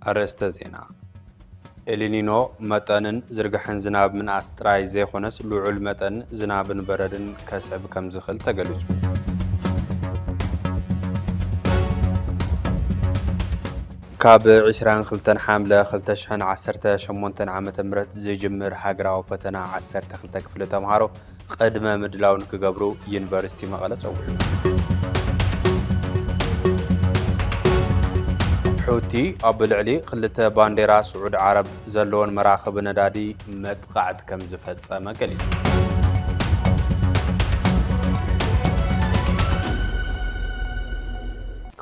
ኣርእስተ ዜና። ኤልኒኖ መጠንን ዝርግሐን ዝናብ ምንኣስ ጥራይ ዘይኮነስ፣ ልዑል መጠን ዝናብን በረድን ከስዕብ ከም ዝኽእል ተገሊጹ። ካብ ዕስራን ክልተን ሓምለ ክልተ ሽሕን ዓሰርተ ሸሞንተን ዓመተ ምህረት ዝጅምር ሃገራዊ ፈተና ዓሰርተ ክልተ ክፍሊ ተምሃሮ ቅድመ ምድላው ንክገብሩ ዩኒቨርሲቲ መቐለ ጸዊዑ። ሑቲ ኣብ ልዕሊ ክልተ ባንዴራ ስዑድ ዓረብ ዘለወን መራኽብ ነዳዲ መጥቓዕቲ ከም ዝፈጸመ ገሊጹ።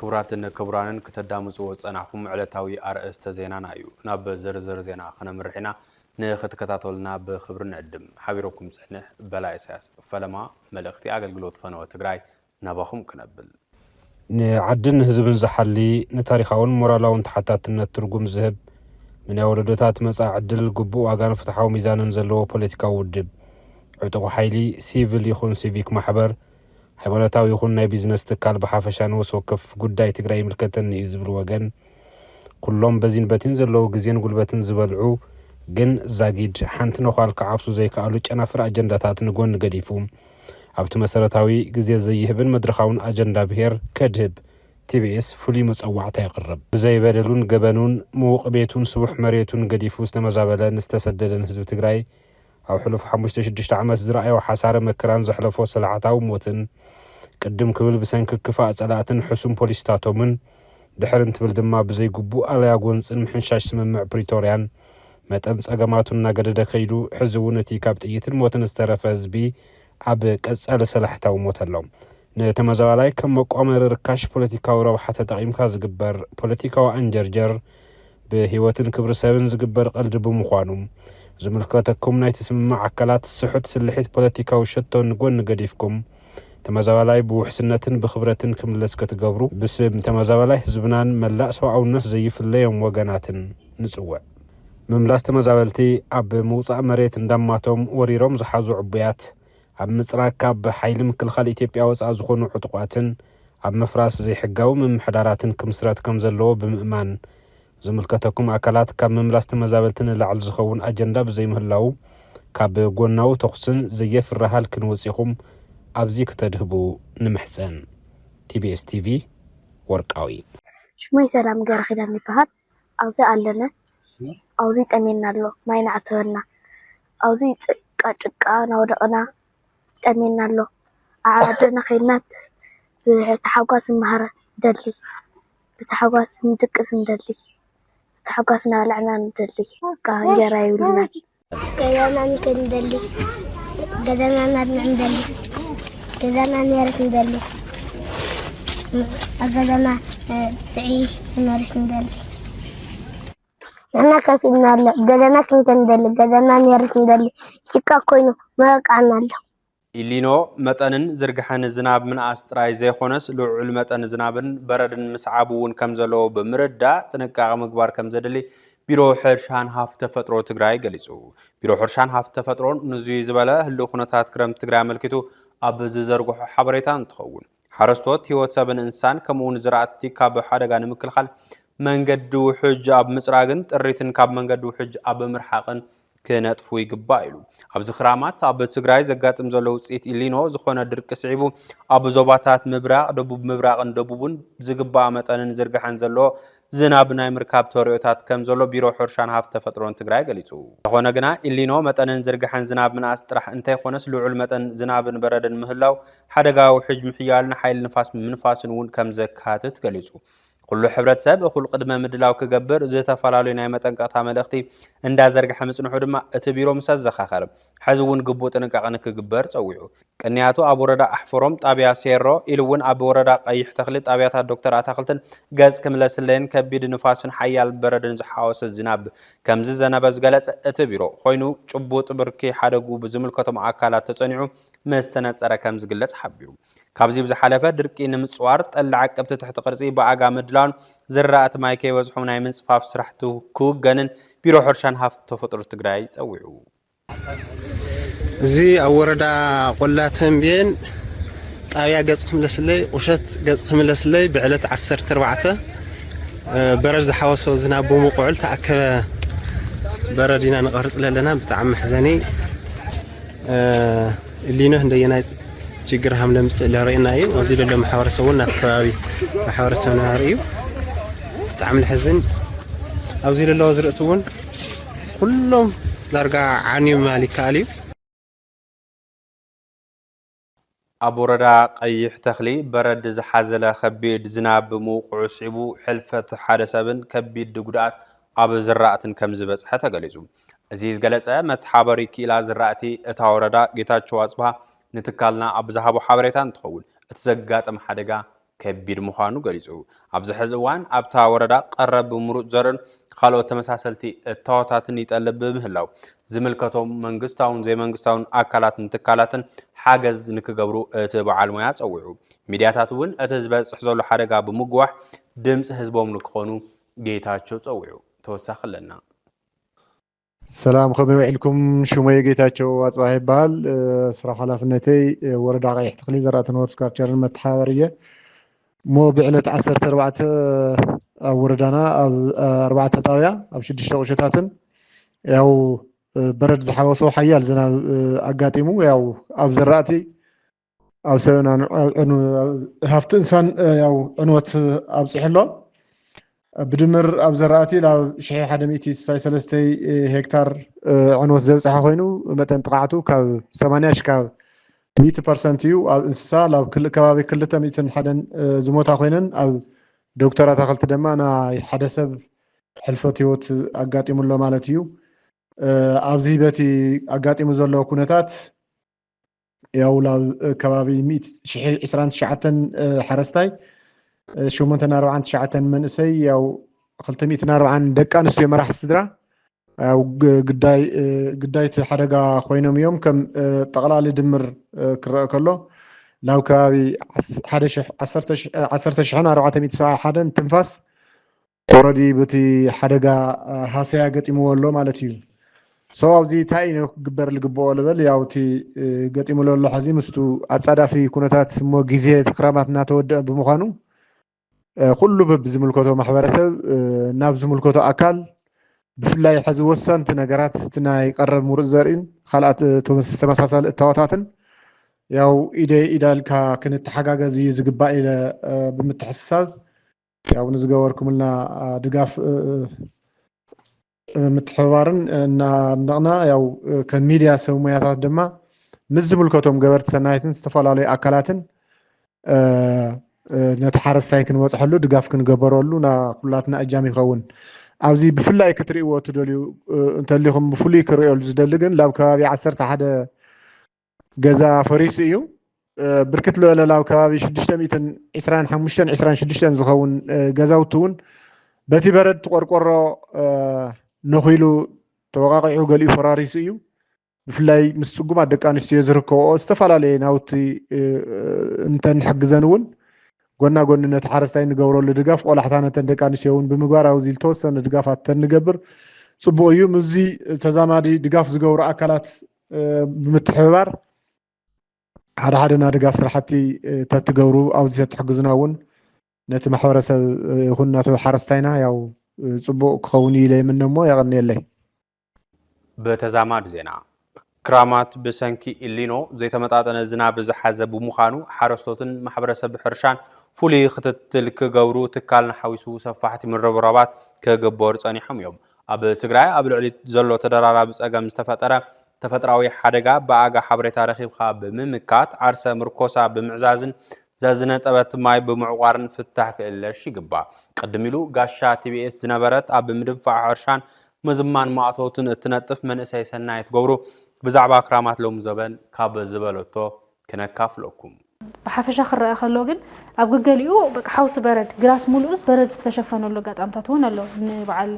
ክቡራትን ክቡራንን፣ ክተዳምጽዎ ዝጸናሕኩም ዕለታዊ ኣርእስተ ዜናና እዩ። ናብ ዝርዝር ዜና ክነምርሕ ኢና። ንክትከታተሉና ብክብሪ ንዕድም። ሓቢረኩም ዝጸንሕ በላይ ኢሳያስ። ፈለማ መልእኽቲ ኣገልግሎት ፈነወ ትግራይ ናባኹም ክነብል። ንዓድን ህዝብን ዝሓሊ፣ ንታሪኻውን ሞራላውን ተሓታትነት ትርጉም ዝህብ፣ ንናይ ወለዶታት መጻኢ ዕድል ግቡእ ዋጋን ፍትሓዊ ሚዛንን ዘለዎ ፖለቲካዊ ውድብ፣ ዕጡቕ ሓይሊ፣ ሲቪል ይኹን ሲቪክ ማሕበር፣ ሃይማኖታዊ ይኹን ናይ ቢዝነስ ትካል፣ ብሓፈሻ ነፍሲ ወከፍ ጉዳይ ትግራይ ይምልከተኒ እዩ ዝብል ወገን፣ ኩሎም በዚን በቲን ዘለዉ ግዜን ጉልበትን ዝበልዑ፣ ግን ዛጊድ ሓንቲ ነዃል ክዓብሱ ዘይከኣሉ ጨናፍር ኣጀንዳታት ንጎኒ ገዲፉ፣ ኣብቲ መሰረታዊ ግዜ ዘይህብን መድረኻውን ኣጀንዳ ብሄር ከድህብ ቲቢኤስ ፍሉይ መጸዋዕታ የቕርብ። ብዘይ በደሉን ገበኑን፣ ምዉቕ ቤቱን ስቡሕ መሬቱን ገዲፉ ዝተመዛበለን ዝተሰደደን ህዝቢ ትግራይ፣ ኣብ ሕሉፍ ሓሙሽተ ሽዱሽተ ዓመት ዝረኣዮ ሓሳረ መከራን ዘሕለፎ ሰላዕታዊ ሞትን፣ ቅድም ክብል ብሰንኪ ክፋእ ጸላእትን ሕሱም ፖሊስታቶምን፣ ድሕር እንትብል ድማ ብዘይ ግቡእ ኣለያ ጎንጽን ምሕንሻሽ ስምምዕ ፕሪቶርያን መጠን ጸገማቱ እናገደደ ከይዱ፣ ሕዚ እውን እቲ ካብ ጥይትን ሞትን ዝተረፈ ህዝቢ ኣብ ቀጻሊ ሰላሕታዊ ሞት ኣሎ። ንተመዛባላይ ከም መቋመሪ ርካሽ ፖለቲካዊ ረብሓ ተጠቒምካ ዝግበር ፖለቲካዊ ኣንጀርጀር፣ ብህይወትን ክብሪ ሰብን ዝግበር ቀልዲ ብምዃኑ፣ ዝምልከተኩም ናይቲ ስምምዕ ኣካላት ስሑት ስልሒት ፖለቲካዊ ሸቶ ንጎኒ ገዲፍኩም፣ ተመዛባላይ ብውሕስነትን ብኽብረትን ክምለስ ክትገብሩ፣ ብስም ተመዛባላይ ህዝብናን መላእ ሰብኣውነት ዘይፍለዮም ወገናትን ንጽውዕ። ምምላስ ተመዛበልቲ፣ ኣብ ምውጻእ መሬት እንዳማቶም ወሪሮም ዝሓዙ ዕቡያት፣ ኣብ ምጽራግ ካብ ሓይሊ ምክልኻል ኢትዮጵያ ወጻኢ ዝኾኑ ዕጡቓትን ኣብ ምፍራስ ዘይሕጋዊ ምምሕዳራትን ክምስረት ከም ዘለዎ ብምእማን፣ ዝምልከተኩም ኣካላት ካብ ምምላስ ተመዛበልቲ ንላዕሊ ዝኸውን ኣጀንዳ ብዘይምህላዉ፣ ካብ ጎናዊ ተኹስን ዘየፍሪ ሃልክን ወጺኹም ኣብዚ ክተድህቡ ንምሕጸን። ቲቢኤስ ቲቪ፣ ወርቃዊ። ሽመይ ሰላም ገረኺዳን ይበሃል። ኣብዚ ኣለነ። ኣብዚ ጠሜና ኣሎ፣ ማይ ንዓተወና። ኣብዚ ጭቃ ጭቃ ናወደቕና ጠሜና ኣሎ። ዓዓደና ከይድና ብታሕጓስ ንመሃር ደሊ፣ ብታሕጓስ ንድቅስ ንደሊ፣ ብታሕጓስ ናበላዕና ንደሊ። በቃ እንጀራ ይብሉና። ገዛና ንክንደሊ፣ ገዛና ናድንዕ ንደሊ፣ ገዛና ነርስ ንደሊ፣ ኣብ ገዛና ጥዒ ነርስ ንደሊ። ንሕና ከፊልና ኣሎ፣ ገዛና ክንከ ንደሊ፣ ገዛና ነርስ ንደሊ፣ ጭቃ ኮይኑ መበቃዕና ኣሎ። ኢሊኖ መጠንን ዝርግሐን ዝናብ ምንኣስ ጥራይ ዘይኮነስ፣ ልዑል መጠን ዝናብን በረድን ምስዓብ እውን ከም ዘለዎ ብምርዳእ ጥንቃቐ ምግባር ከም ዘድሊ ቢሮ ሕርሻን ሃፍቲ ተፈጥሮ ትግራይ ገሊጹ። ቢሮ ሕርሻን ሃፍቲ ተፈጥሮን ንዙይ ዝበለ ህሉው ኩነታት ክረምቲ ትግራይ ኣመልኪቱ ኣብ ዝዘርግሖ ሓበሬታ እንትኸውን፣ ሓረስቶት ህይወት ሰብን እንስሳን ከምኡውን ዝራእቲ ካብ ሓደጋ ንምክልኻል መንገዲ ውሕጅ ኣብ ምጽራግን ጥሪትን ካብ መንገዲ ውሕጅ ኣብ ምርሓቕን ክነጥፉ ይግባእ ኢሉ። ኣብዚ ክራማት ኣብ ትግራይ ዘጋጥም ዘሎ ውጽኢት ኢሊኖ ዝኾነ ድርቂ ስዒቡ፣ ኣብ ዞባታት ምብራቕ፣ ደቡብ ምብራቕን ደቡብን ዝግባእ መጠንን ዝርግሐን ዘለዎ ዝናብ ናይ ምርካብ ተርእዮታት ከም ዘሎ ቢሮ ሕርሻን ሃፍቲ ተፈጥሮን ትግራይ ገሊጹ። እንተኾነ ግና፣ ኢሊኖ መጠንን ዝርግሐን ዝናብ ምንኣስ ጥራሕ እንተይኮነስ፣ ልዑል መጠን ዝናብን በረድን ምህላው፣ ሓደጋ ውሕጅ ምሕያልን ሓይሊ ንፋስ ምንፋስን እውን ከም ዘካትት ገሊጹ። ኩሉ ሕብረተሰብ እኹል ቅድመ ምድላው ክገብር ዝተፈላለዩ ናይ መጠንቀቕታ መልእኽቲ እንዳዘርግሐ ምጽንሑ ድማ እቲ ቢሮ ምስ ኣዘኻኸረ፣ ሕዚ እውን ግቡእ ጥንቃቐ ንክግበር ጸዊዑ። ቅንያቱ ኣብ ወረዳ ኣሕፈሮም ጣብያ ሴሮ ኢሉ እውን ኣብ ወረዳ ቀይሕ ተኽሊ ጣብያታት ዶክተር ኣታኽልትን ገጽ ክምለስለይን ከቢድ ንፋስን ሓያል በረድን ዝሓወሰ ዝናብ ከም ዝዘነበ ዝገለጸ እቲ ቢሮ ኮይኑ፣ ጭቡጥ ብርኪ ሓደጉ ብዝምልከቶም ኣካላት ተጸኒዑ ምስ ተነጸረ ከም ዝግለጽ ሓቢሩ። ካብዚ ብዝሓለፈ ድርቂ ንምጽዋር ጠሊ ዓቀብቲ ትሕቲ ቅርጺ ብኣጋ ምድላውን ዝራእቲ ማይ ከይበዝሖም ናይ ምንጽፋፍ ስራሕቲ ክውገንን ቢሮ ሕርሻን ሃፍቲ ተፈጥሮ ትግራይ ጸዊዑ። እዚ ኣብ ወረዳ ቆላ ተንቤን ጣብያ ገጽ ክምለስለይ፣ ቁሸት ገጽ ክምለስለይ ብዕለት ዓሰርተ ኣርባዕተ በረድ ዝሓወሶ ዝናብ ብምቁዕል ተኣከበ በረድ ኢና ንቐርጽ ለለና። ብጣዕሚ መሕዘኒ። እሊኖ እንደየናይ ችግር ሃም ለምጽእ ለርእና እዩ። ኣብዚ ለሎ ማሕበረሰብ እውን ናብቲ ከባቢ ማሕበረሰብ ነባሪ እዩ። ብጣዕሚ ልሕዝን። ኣብዚ ለለዎ ዝርእቲ እውን ኩሎም ዳርጋ ዓንዩ ምባል ይከኣል እዩ። ኣብ ወረዳ ቀይሕ ተኽሊ በረድ ዝሓዘለ ከቢድ ዝናብ ብምውቕዑ ስዒቡ ሕልፈት ሓደ ሰብን ከቢድ ጉድኣት ኣብ ዝራእትን ከም ዝበፅሐ ተገሊፁ። እዚ ዝገለፀ መተሓበሪ ክኢላ ዝራእቲ እታ ወረዳ ጌታቸው ኣፅብሃ ንትካልና ኣብ ዝሃቦ ሓበሬታ እንትኸውን እቲ ዘጋጠመ ሓደጋ ከቢድ ምዃኑ ገሊጹ። ኣብዚ ሕዚ እዋን ኣብታ ወረዳ ቀረብ ምሩፅ ዘርእን ካልኦት ተመሳሰልቲ እታወታትን ይጠልብ ብምህላው ዝምልከቶም መንግስታውን ዘይመንግስታውን ኣካላትን ትካላትን ሓገዝ ንክገብሩ እቲ በዓል ሞያ ጸዊዑ። ሚድያታት እውን እቲ ዝበፅሕ ዘሎ ሓደጋ ብምግዋሕ ድምፂ ህዝቦም ንክኾኑ ጌታቸው ጸዊዑ። ተወሳኺ ኣለና። ሰላም ከመይ ውዒልኩም? ሽመይ ጌታቸው ኣፅባህ ይበሃል። ስራሕ ሓላፍነተይ ወረዳ ቀይሕ ተኽሊ ዘራእትን ሆርቲካልቸርን መተሓባበሪ እየ። እሞ ብዕለት ዓሰርተ ኣርባዕተ ኣብ ወረዳና ኣብ ኣርባዕተ ጣብያ ኣብ ሽዱሽተ ቁሸታትን ያው በረድ ዝሓወሶ ሓያል ዝናብ ኣጋጢሙ ያው ኣብ ዘራእቲ ኣብ ሰብና ሃፍቲ እንሳን ያው ዕንወት ኣብፂሑ ኣሎ። ብድምር ኣብ ዘራእቲ ናብ ሽሕ ሓደ ሚእቲ ስሳይ ሰለስተይ ሄክታር ዕንወት ዘብፅሐ ኮይኑ መጠን ጥቕዓቱ ካብ ሰማንያ ሽካብ ሚእቲ ፐርሰንት እዩ። ኣብ እንስሳ ናብ ክል- ከባቢ ክልተ ሚእትን ሓደን ዝሞታ ኮይነን ኣብ ዶክተር ኣታክልቲ ድማ ናይ ሓደ ሰብ ሕልፈት ህይወት ኣጋጢሙ ኣሎ ማለት እዩ። ኣብዚ በቲ ኣጋጢሙ ዘሎ ኩነታት ያው ላብ ከባቢ ሚእቲ- ሽሕ ዕስራን ትሽዓተን ሓረስታይ ሸሞንተን ኣርባዓን ትሽዓተን መንእሰይ ያው ክልተ ሚእትን ኣርባዓን ደቂ ኣንስትዮ መራሕቲ ስድራ ያው ግ- ግዳይ ግዳይቲ ሓደጋ ኮይኖም እዮም። ከም ጠቕላሊ ድምር ክረአ ከሎ ናብ ከባቢ ዓሰርተ ሽሕን ኣርባዕተ ሚእቲ ሰብዓ ሓደን ትንፋስ ኦረዲ በቲ ሓደጋ ሃሰያ ገጢምዎ ኣሎ ማለት እዩ። ሶ ኣብዚ እንታይ እዩ ክግበር ዝግብኦ ልበል ያው እቲ ገጢሙ ዘሎ ሕዚ ምስቱ ኣፃዳፊ ኩነታት እሞ ግዜ እቲ ክራማት እናተወደአ ብምዃኑ ኩሉ በብዝምልከቶ ማሕበረሰብ ናብ ዝምልከቶ ኣካል ብፍላይ ሕዚ ወሰንቲ ነገራት እቲ ናይ ቀረብ ምሩፅ ዘርእን ካልኣት ተመሳሳሊ እታወታትን ያው ኢደ ኢዳ ኢልካ ክንተሓጋገዝ እዩ ዝግባእ ኢለ ብምትሕስሳብ ያው ንዝገበርኩምልና ድጋፍ ምትሕብባርን እናድነቕና ያው ከም ሚድያ ሰብ ሙያታት ድማ ምስ ዝምልከቶም ገበርቲ ሰናይትን ዝተፈላለዩ ኣካላትን ነቲ ሓረስታይ ክንበፅሐሉ ድጋፍ ክንገበረሉ ና ኩላትና እጃም ይኸውን። ኣብዚ ብፍላይ ክትርእይዎ ትደልዩ እንተሊኹም ብፍሉይ ክርእየሉ ዝደሊ ግን ላብ ከባቢ ዓሰርተ ሓደ ገዛ ፈሪሱ እዩ። ብርክት ዝበለ ላብ ከባቢ ሽዱሽተ ሚእትን ዕስራን ሓሙሽተን ዕስራን ሽዱሽተን ዝኸውን ገዛውቲ እውን በቲ በረድ ትቆርቆሮ ነኺሉ ተወቃቂዑ ገሊኡ ፈራሪሱ እዩ። ብፍላይ ምስ ፅጉማት ደቂ ኣንስትዮ ዝርከብኦ ዝተፈላለየ ናውቲ እንተንሕግዘን እውን ጎና ጎኒ ነቲ ሓረስታይ ንገብረሉ ድጋፍ ቆላሕታ ነተን ደቂ ኣንስትዮ እውን ብምግባር ኣብዚ ዝተወሰነ ድጋፋት ተንገብር ፅቡቅ እዩ። ምስዚ ተዛማዲ ድጋፍ ዝገብሩ ኣካላት ብምትሕብባር ሓደ ሓደ ናይ ድጋፍ ስራሕቲ ተትገብሩ ኣብዚ ተትሕግዙና እውን ነቲ ማሕበረሰብ ይኹን ነቲ ሓረስታይና ያው ፅቡቅ ክኸውን እዩ ኢለ ይምነ እሞ የቐንየለይ። ብተዛማዲ ዜና፣ ክራማት ብሰንኪ ኢሊኖ ዘይተመጣጠነ ዝናብ ዝሓዘ ብምዃኑ ሓረስቶትን ማሕበረሰብ ሕርሻን ፍሉይ ክትትል ክገብሩ ትካልና ሓዊሱ ሰፋሕቲ ምርብራባት ክግበር ጸኒሖም እዮም። ኣብ ትግራይ ኣብ ልዕሊ ዘሎ ተደራራቢ ጸገም ዝተፈጠረ ተፈጥራዊ ሓደጋ ብኣጋ ሓበሬታ ረኺብካ ብምምካት ዓርሰ ምርኮሳ ብምዕዛዝን ዘዝነጠበት ማይ ብምዕቋርን ፍታሕ ክእለሽ ይግባእ። ቅድም ኢሉ ጋሻ ቲቢኤስ ዝነበረት ኣብ ምድንፋዕ ሕርሻን ምዝማን ማእቶትን እትነጥፍ መንእሰይ ሰናይት ገብሩ ብዛዕባ ክራማት ሎሚ ዘበን ካብ ዝበለቶ ክነካፍለኩም። ብሓፈሻ ክረኣ ከሎ ግን ኣብ ገገሊኡ በቃ ሓውሲ በረድ ግራት ሙሉኡስ በረድ ዝተሸፈነሉ ኣጋጣምታት እውን ኣሎ። ንበዓል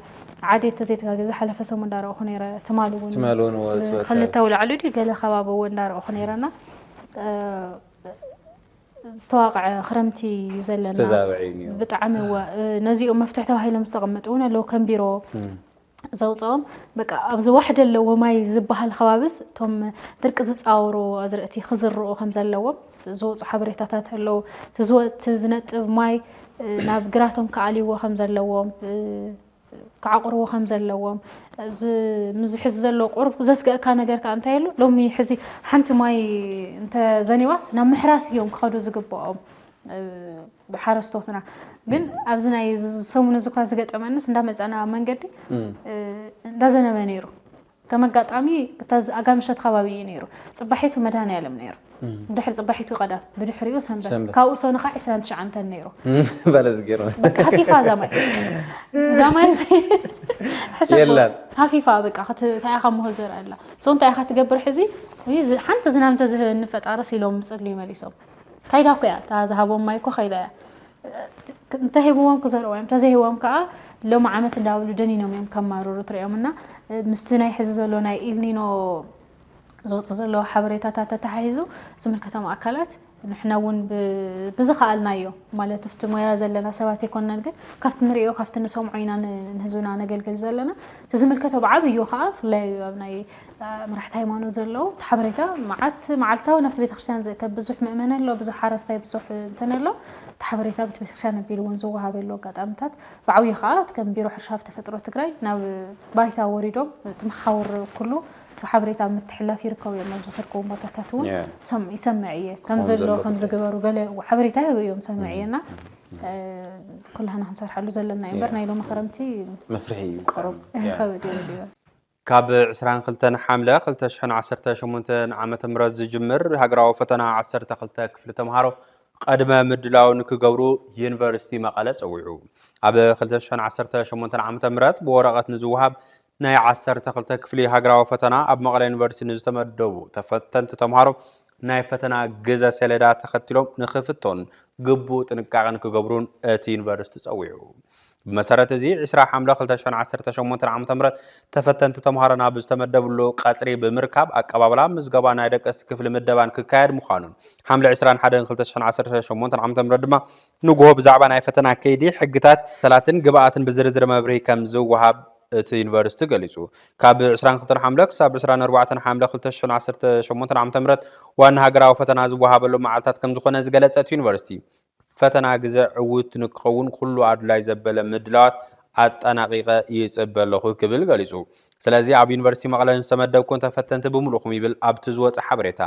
ዓዴት ተዘይተጋግየ ዝሓለፈ ሰሙን እንዳረእኹ ነይረ። ትማል እውን ትማል እውን ወ- ወ- ክልተ ውላዕሉ ድዩ ገለ ከባቢ እውን እንዳረእኹ ነይረና። ዝተዋቕዐ ክረምቲ እዩ ዘለና። ዝተዛብዐ እዩ እኒኦ። ብጣዕሚ እወ። ነዚኦም መፍትሒ ተባሂሎም ዝተቐመጡ እውን ኣለዉ ከም ቢሮ እም። ዘውፅኦም። በቃ ኣብዚ ዋሕዲ ኣለዎ ማይ ዝበሃል ከባብስ እቶም ድርቂ ዝፃወሩ ኣዝርእቲ ክዝርኡ ከም ዘለዎም ዝወፁ ሓበሬታታት ኣለዉ። እቲ ዝወ- እቲ ዝነጥብ ማይ ናብ ግራቶም ክኣልይዎ ከም ዘለዎም፣ ክዓቑርዎ ከም ዘለዎም፣ እዚ ምስ ሕዚ ዘሎ ቁሩብ ዘስገእካ ነገር ከኣ እንታይ ኣሎ? ሎሚ ሕዚ ሓንቲ ማይ እንተዘኒዋስ ናብ ምሕራስ እዮም ክኸዱ ዝግብኦም፣ እ፣ ሓረስቶትና። ግን ኣብዚ ናይ እዚ ሰሙን እዚ እኳ ዝገጠመንስ እንዳመጻና ኣብ መንገዲ፣ እ፣ እንዳዘነበ ነይሩ። ከም ኣጋጣሚ እታ ዝ-፣ ኣጋምሸት ከባቢ እዩ ነይሩ። ጽባሒቱ መድሃኔ ዓለም ነይሩ። ድሕሪ ጽባሒቱ ቀዳም፣ ብድሕሪኡ ሰንበት። ሰንበት። ካብኡ ሰኑ ከዓ ዕስራን ትሽዓተን ነይሩ። በለስ ገይሩ። በቃ ሃፊፋ እዛ ማይ። እዛ ማይ እዚ ሕሰብ የላን። ሃፊፋ በቃ፣ ከት-፣ እንታይ ኢኻ እሞ ዘር ኣላ። ሶ እንታይ ኢኻ ትገብር ሕዚ? ውይ፣ ዝ-፣ ሓንቲ ዝናም እንተዝህበኒ ፈጣርስ ኢሎም ምጽልዩ መሊሶም። ካይዳ እኮ እያ፣ እታ ዝሃቦም ማይ እኮ ካይዳ እያ። እንተሂብዎም ክዘርኡ እዮም፣ እንተዘይሂብዎም ከዓ ሎሚ ዓመት እንዳበሉ ደኒኖም እዮም ከማርሩ ትሪኦም። እና ምስቲ ናይ ሕዚ ዘሎ ናይ ኢልኒኖ ዝወፅእ ዘሎ ሓበሬታታት ተተሓሒዙ ዝምልከቶም ኣካላት ንሕና እውን ብ-፣ ብዝኸኣልናዮ፣ ማለት ኣብቲ ሞያ ዘለና ሰባት ኣይኮንናን፣ ግን ካብቲ ንሪኦ ካብቲ ንሰምዖ ኢና ን-፣ ንህዝብና ነገልግል ዘለና። እቲ ዝምልከቶ ብዓብዩ ከዓ ብፍላይ ኣብ ናይ፣ አ፣ መራሕቲ ሃይማኖት ዘለዉ እቲ ሓበሬታ መዓት መዓልታዊ ናብቲ ቤተክርስትያን ዝእከብ ብዙሕ ምእመን ኣሎ፣ ብዙሕ ሓረስታይ ብዙሕ እንትን ኣሎ። እቲ ሓበሬታ ብቲ ቤተክርስትያን ኣቢሉ እውን ዝወሃበሉ ኣጋጣሚታት ብዓብዩ ከዓ እቲ ከም ቢሮ ሕርሻ ሃብቲ ተፈጥሮ ትግራይ ናብ ባይታ ወሪዶም እቲ መሓውር ኩሉ እቲ ሓበሬታ ምትሕላፍ ይርከቡ እዮም። ኣብ ዝኸድክዎም ቦታታት እውን Yeah። ሰም-፣ ይሰምዕ እየ። ከም ከምኡ ዘሎ ዘሎ ከም ቦታ። ዝገበሩ ገለ ሓበሬታ ይህቡ እዮም፣ ሰምዕ እየ። እና፣ እ፣ ኩላህና ክንሰርሓሉ ዘለና እዩ እምበር Yeah። ናይ ሎሚ ክረምቲ መፍርሒ እዩ። ቀረብ Yeah። ይኸብድ እዩ። ካብ ዕስራን ክልተን ሓምለ ክልተ ሽሕን ዓሰርተ ሸሞንተን ዓመተ ምህረት ዝጅምር ሃገራዊ ፈተና ዓሰርተ ክልተ ክፍሊ ተምሃሮ ቅድመ ምድላው ንክገብሩ ዩኒቨርሲቲ መቐለ ጸዊዑ። ኣብ ክልተ ሽሕን ዓሰርተ ሸሞንተን ዓመተ ምህረት ብወረቐት ንዝወሃብ ናይ ዓሰርተ ክልተ ክፍሊ ሃገራዊ ፈተና ኣብ መቐለ ዩኒቨርሲቲ ንዝተመደቡ ተፈተንቲ ተምሃሮ ናይ ፈተና ግዘ ሰሌዳ ተኸቲሎም ንክፍተኑን ግቡእ ጥንቃቐ ንክገብሩን እቲ ዩኒቨርሲቲ ጸዊዑ። ብመሰረት እዚ፣ ዕስራ ሓምለ ክልተ ሽሕን ዓሰርተ ሸሞንተን ዓመተ ምህረት ተፈተንቲ ተምሃሮ ናብ ዝተመደብሉ ቀጽሪ ብምርካብ ኣቀባብላ፣ ምዝገባ፣ ናይ ደቀስቲ ክፍሊ ምደባን ክካየድ ምዃኑን፣ ሓምለ ዕስራን ሓደን ክልተ ሽሕን ዓሰርተ ሸሞንተን ዓመተ ምህረት ድማ ንግሆ ብዛዕባ ናይ ፈተና ከይዲ፣ ሕግታት፣ ሰላትን ግብኣትን ብዝርዝር መብርሂ ከም ዝወሃብ እቲ ዩኒቨርሲቲ ገሊጹ። ካብ ዕስራን ክልተን ሓምለ ክሳብ ዕስራን ኣርባዕተን ሓምለ ክልተ ሽሕን ዓሰርተ ሸሞንተን ዓመተ ምህረት ዋና ሃገራዊ ፈተና ዝወሃበሉ መዓልታት ከም ዝኾነ ዝገለጸ እቲ ዩኒቨርሲቲ፣ ፈተና ግዘ ዕዉት ንክኸውን ኩሉ ኣድላይ ዘበለ ምድላዋት ኣጠናቒቐ ይጽበ ኣለኹ ክብል ገሊጹ። ስለዚ ኣብ ዩኒቨርሲቲ መቐለ ዝተመደብኩም ተፈተንቲ ብምልኡኹም ይብል ኣብቲ ዝወጸ ሓበሬታ።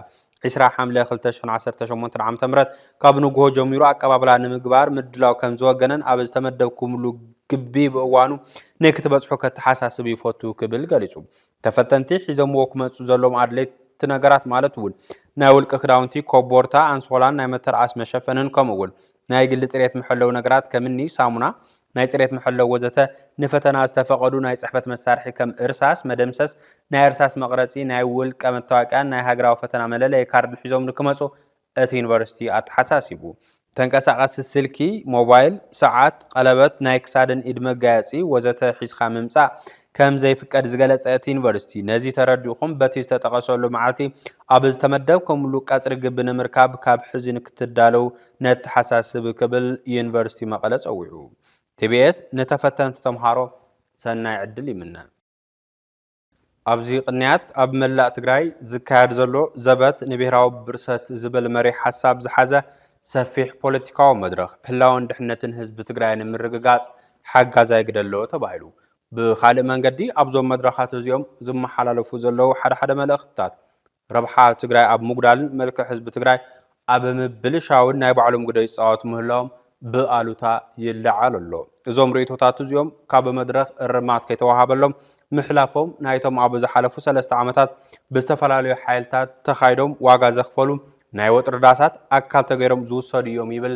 ዕስራ ሓምለ ክልተ ሽሕን ዓሰርተ ሸሞንተን ዓመተ ምህረት ካብ ንግሆ ጀሚሩ ኣቀባብላ ንምግባር ምድላው ከም ዝወገነን ኣብ ዝተመደብኩምሉ ግቢ ብእዋኑ ንክትበጽሑ ከተሓሳስብ ይፈቱ ክብል ገሊጹ። ተፈተንቲ ሒዞምዎ ክመጹ ዘለዎም ኣድለይቲ ነገራት ማለት እውን ናይ ውልቂ ክዳውንቲ፣ ኮቦርታ፣ ኣንሶላን ናይ መተርኣስ መሸፈንን ከምኡ እውን ናይ ግሊ ጽሬት መሐለዊ ነገራት ከም እኒ ሳሙና፣ ናይ ጽሬት መሐለዊ ወዘተ፣ ንፈተና ዝተፈቐዱ ናይ ጽሕፈት መሳርሒ ከም እርሳስ፣ መደምሰስ፣ ናይ እርሳስ መቕረጺ፣ ናይ ውልቀ መታወቂያን ናይ ሃገራዊ ፈተና መለለዪ ካርድን ሒዞም ንክመጹ እቲ ዩኒቨርሲቲ ኣተሓሳሲቡ። ተንቀሳቐሲ ስልኪ፣ ሞባይል፣ ሰዓት፣ ቀለበት፣ ናይ ክሳድን ኢድ መጋየጺ ወዘተ ሒዝካ ምምጻእ ከም ዘይፍቀድ ዝገለጸ እቲ ዩኒቨርሲቲ፣ ነዚ ተረዲእኹም በቲ ዝተጠቐሰሉ መዓልቲ ኣብ ዝተመደብኩምሉ ቀጽሪ ግቢ ንምርካብ ካብ ሕዚ ንክትዳለዉ ነተሓሳስብ ክብል ዩኒቨርሲቲ መቐለ ጸዊዑ። ቲቢኤስ ንተፈተንቲ ተምሃሮ ሰናይ ዕድል ይምነ። ኣብዚ ቅንያት ኣብ መላእ ትግራይ ዝካየድ ዘሎ ዘበት ንብሄራዊ ብርሰት ዝብል መሪሕ ሓሳብ ዝሓዘ ሰፊሕ ፖለቲካዊ መድረኽ ህላወን ድሕነትን ህዝቢ ትግራይ ንምርግጋፅ ሓጋዛይ ግደ ኣለዎ ተባሂሉ። ብኻልእ መንገዲ ኣብዞም መድረኻት እዚኦም ዝመሓላለፉ ዘለዉ ሓደ ሓደ መልእኽትታት ረብሓ ትግራይ ኣብ ምጉዳልን መልክዕ ህዝቢ ትግራይ ኣብ ምብልሻውን ናይ ባዕሎም ግደ ይፃወቱ ምህላዎም ብኣሉታ ይለዓል ኣሎ። እዞም ርእይቶታት እዚኦም ካብ መድረኽ እርማት ከይተዋሃበሎም ምሕላፎም ናይቶም ኣብ ዝሓለፉ ሰለስተ ዓመታት ብዝተፈላለዩ ሓይልታት ተኻይዶም ዋጋ ዘኽፈሉ ናይ ወጥሪ ዳሳት ኣካል ተገይሮም ዝውሰዱ እዮም ይብል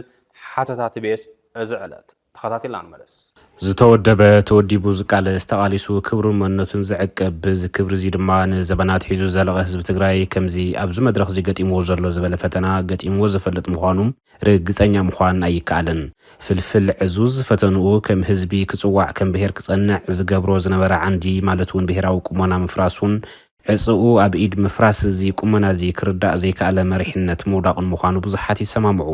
ሓተታ ቲቢኤስ እዚ ዕለት። ተኸታቲልና ንመለስ። ዝተወደበ ተወዲቡ ዝቃለስ ተቓሊሱ ክብሩን መንነቱን ዘዕቅብ፣ እዚ ክብሪ እዚ ድማ ንዘበናት ሒዙ ዝዘለቐ ህዝቢ ትግራይ ከምዚ ኣብዚ መድረኽ እዚ ገጢምዎ ዘሎ ዝበለ ፈተና ገጢምዎ ዝፈልጥ ምዃኑ ርግፀኛ ምዃን ኣይከኣልን። ፍልፍል ዕዙዝ ፈተንኡ ከም ህዝቢ ክፅዋዕ ከም ብሄር ክፀንዕ ዝገብሮ ዝነበረ ዓንዲ ማለት እውን ብሄራዊ ቁመና ምፍራሱን ዕፅኡ ኣብ ኢድ ምፍራስ እዚ ቁመና እዚ ክርዳእ ዘይከኣለ መሪሕነት ምውዳቕን ምዃኑ ብዙሓት ይሰማምዑ።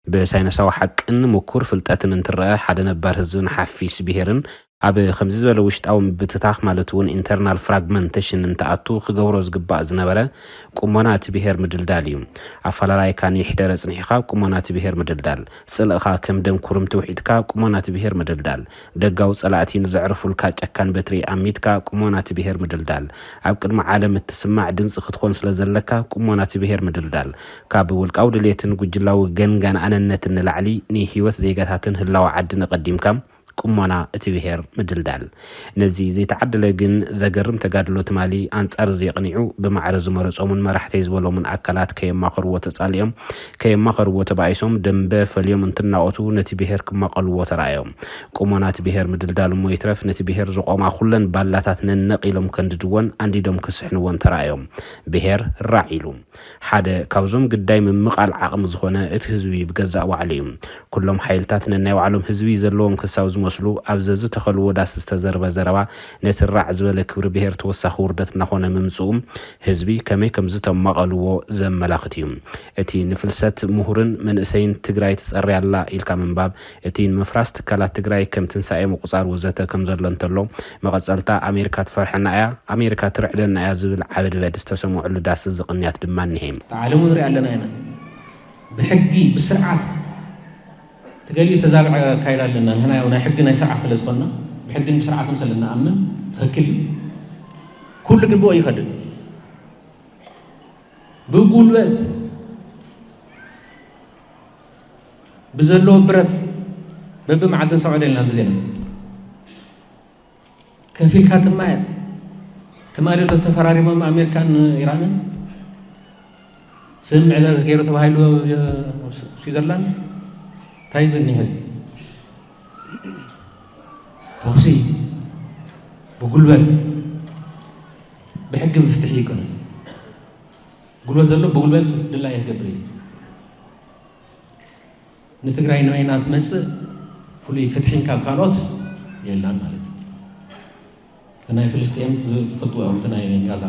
ብሳይንሳዊ ሓቅን ምኩር ፍልጠትን እንትረአ ሓደ ነባር ህዝብን ሓፊስ ብሄርን ኣብ ከምዚ ዝበለ ውሽጣዊ ምብትታኽ ማለት እውን ኢንተርናል ፍራግመንቴሽን እንትኣቱ ክገብሮ ዝግባእ ዝነበረ ቁሞና እቲ ብሄር ምድልዳል እዩ። ኣፈላላይካ ንይሕደር ኣጽኒሕኻ ቁሞና እቲ ብሄር ምድልዳል፣ ጽልእኻ ከም ደም ኩርምቲ ውሒጥካ ቁሞና እቲ ብሄር ምድልዳል፣ ደጋዊ ጸላእቲ ንዘዕርፉልካ ጨካን በትሪ ኣሚትካ ቁሞና እቲ ብሄር ምድልዳል፣ ኣብ ቅድሚ ዓለም እትስማዕ ድምጺ ክትኾን ስለ ዘለካ ቁሞና እቲ ብሄር ምድልዳል፣ ካብ ውልቃዊ ድሌትን ጉጅላዊ ገንጋን ኣነነትን ንላዕሊ ንህይወት ዜጋታትን ህላወ ዓድን ኣቐዲምካ ቁሞና እቲ ብሄር ምድልዳል። ነዚ ዘይተዓደለ ግን ዘገርም ተጋድሎ ትማሊ ኣንጻር እዚ የቕኒዑ ብማዕረ ዝመረጾምን መራሕተይ ዝበሎምን ኣካላት ከየማኸርዎ ተጻሊኦም፣ ከየማኸርዎ ተባኢሶም፣ ደንበ ፈልዮም እንትናቖቱ ነቲ ብሄር ክማቐልዎ ተራእዮም። ቁሞና እቲ ብሄር ምድልዳል እሞ ይትረፍ ነቲ ብሄር ዝቖማ ኩለን ባላታት ነነቕ ኢሎም ከንድድዎን ኣንዲዶም ክስሕንዎን ተራእዮም። ብሄር ራዕ ኢሉ። ሓደ ካብዞም ግዳይ ምምቓል ዓቕሚ ዝኾነ እቲ ህዝቢ ብገዛእ ባዕሉ እዩ። ኩሎም ሓይልታት ነናይ ባዕሎም ህዝቢ ዘለዎም ክሳብ ዝመስሉ ኣብ ዘዝተኸልዎ ዳስ ዝተዘርበ ዘረባ ነቲ ራዕ ዝበለ ክብሪ ብሄር ተወሳኺ ውርደት እናኾነ ምምፅኡ ህዝቢ ከመይ ከም ዝተማቐልዎ ዘመላኽት እዩ። እቲ ንፍልሰት ምሁርን መንእሰይን ትግራይ ትፀሪ ኣላ ኢልካ ምንባብ፣ እቲ ንምፍራስ ትካላት ትግራይ ከም ትንሳኤ ምቁፃር ወዘተ ከም ዘሎ እንተሎ፣ መቐፀልታ ኣሜሪካ ትፈርሐና እያ፣ ኣሜሪካ ትርዕደና እያ ዝብል ዓቢ ድበድ ዝተሰምዐሉ ዳስ እዚ ቅንያት ድማ እኒሀ። ዓለሙ ንርኢ ኣለና ኢና። ብሕጊ፣ ብስርዓት ተገሊኡ ተዛብዐ ኣካይዳ ኣለና። ንሕና ያው ናይ ሕጊ ናይ ስርዓት ስለ ዝኾንና፣ ብሕግን ብስርዓትን ስለ እንኣምን ትኽክል እዩ። ኩሉ ግብኦ ይኸድን። ብጉልበት፣ ብዘለዎ ብረት በብመዓልትን ሰውዕል የለና ብዜና። ከፊልካ ትማየጥ። ትማሊ ዶ ተፈራሪሞም ኣሜሪካን ኢራንን? ስምምዕ ገይሩ ተባሂሉ ኣብ ስዊዘርላንድ? እንታይ ይብል እኒሀ? ተኹሲ ብጉልበት፣ ብሕጊ ብፍትሒ ይኮነ። ጉልበት ዘሎ ብጉልበት ድላዩ ክገብር እዩ። ንትግራይ ንበይና ትመጽእ ፍሉይ ፍትሒን ካብ ካልኦት የላን ማለት እዩ። እቲ ናይ ፍልስጤም ትዝ-፣ ትፈልጥዎ እዮም፣ እቲ ናይ ጋዛ።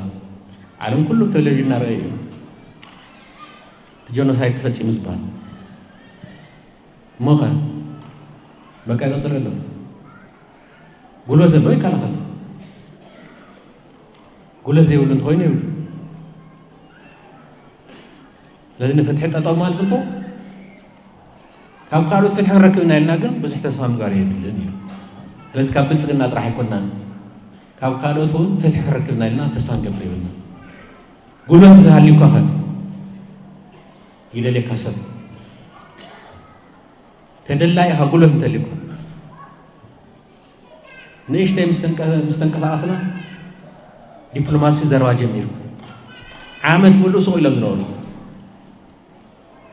ዓለም ኩሉ ብቴሌቪዥን እናረኣዩ እዩ። እቲ ጀኖሳይድ ተፈጺሙ ዝበሃል። እሞኸ በቃ ይቐጽል ኣሎ። ጉልበት ዘለዎ ይከላኸል። ጉልበት ዘይብሉ እንተኾይኑ ይብሉ። ስለዚ ንፍትሒ ጠጠው ማለት ጽቡቕ። ካብ ካልኦት ፍትሒ ክንረክብ ኢና ኢልና ግን ብዙሕ ተስፋ ምግባር የብልን እዩ። ስለዚ ካብ ብልጽግና ጥራሕ ኣይኮናን። ካብ ካልኦት እውን ፍትሒ ክንረክብ ኢና ኢልና ተስፋ ንገብር የብልና። ጉልበት እንተሃልዩካ ኸ ይደልየካ ሰብ ተደላይ ኢኻ። ጉልበት እንተልዩካ ንእሽተይ ምስ ተንቀ-፣ ምስ ተንቀሳቐስና ዲፕሎማሲ ዘረባ ጀሚሩ። ዓመት ሙሉእ ሱቕ ኢሎም ዝነበሩ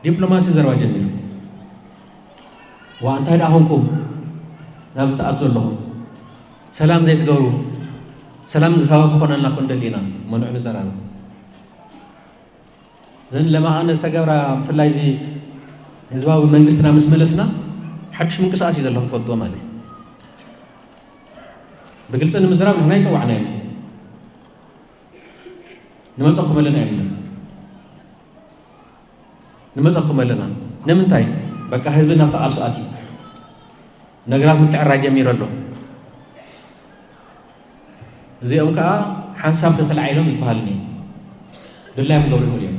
ዲፕሎማሲ ዘረባ ጀሚሩ። ዋ እንታይ ደኣ ኾንኩም ናብ ዝተኣቱ ዘለኹም? ሰላም ዘይትገብሩ? ሰላም ዝከባ ክኾነልና እኮ ንደሊ ኢና። መኑዕ ንዘራረብ። እዘን ለማቐነ ዝተገብራ ብፍላይ እዚ ህዝባዊ መንግስትና ምስ መለስና ሓድሽ ምንቅስቃስ እዩ ዘለኹም ትፈልጥዎ ማለት እዩ። ብግልፂ ንምዝራብ ንሕና ይፀዋዕና እዮም። ንመፀኩም ኣለና እዮም። ንመፀኩም ኣለና። ንምንታይ? በቃ ህዝቢ ናብቲ ቃልሲ ኣትዩ። ነገራት ምትዕራይ ጀሚሩ ኣሎ። እዚኦም ከዓ ሓንሳብ ተተላዒሎም ዝበሃል እኒኦ። ድላዮም ክገብሩ ይኽእሉ እዮም።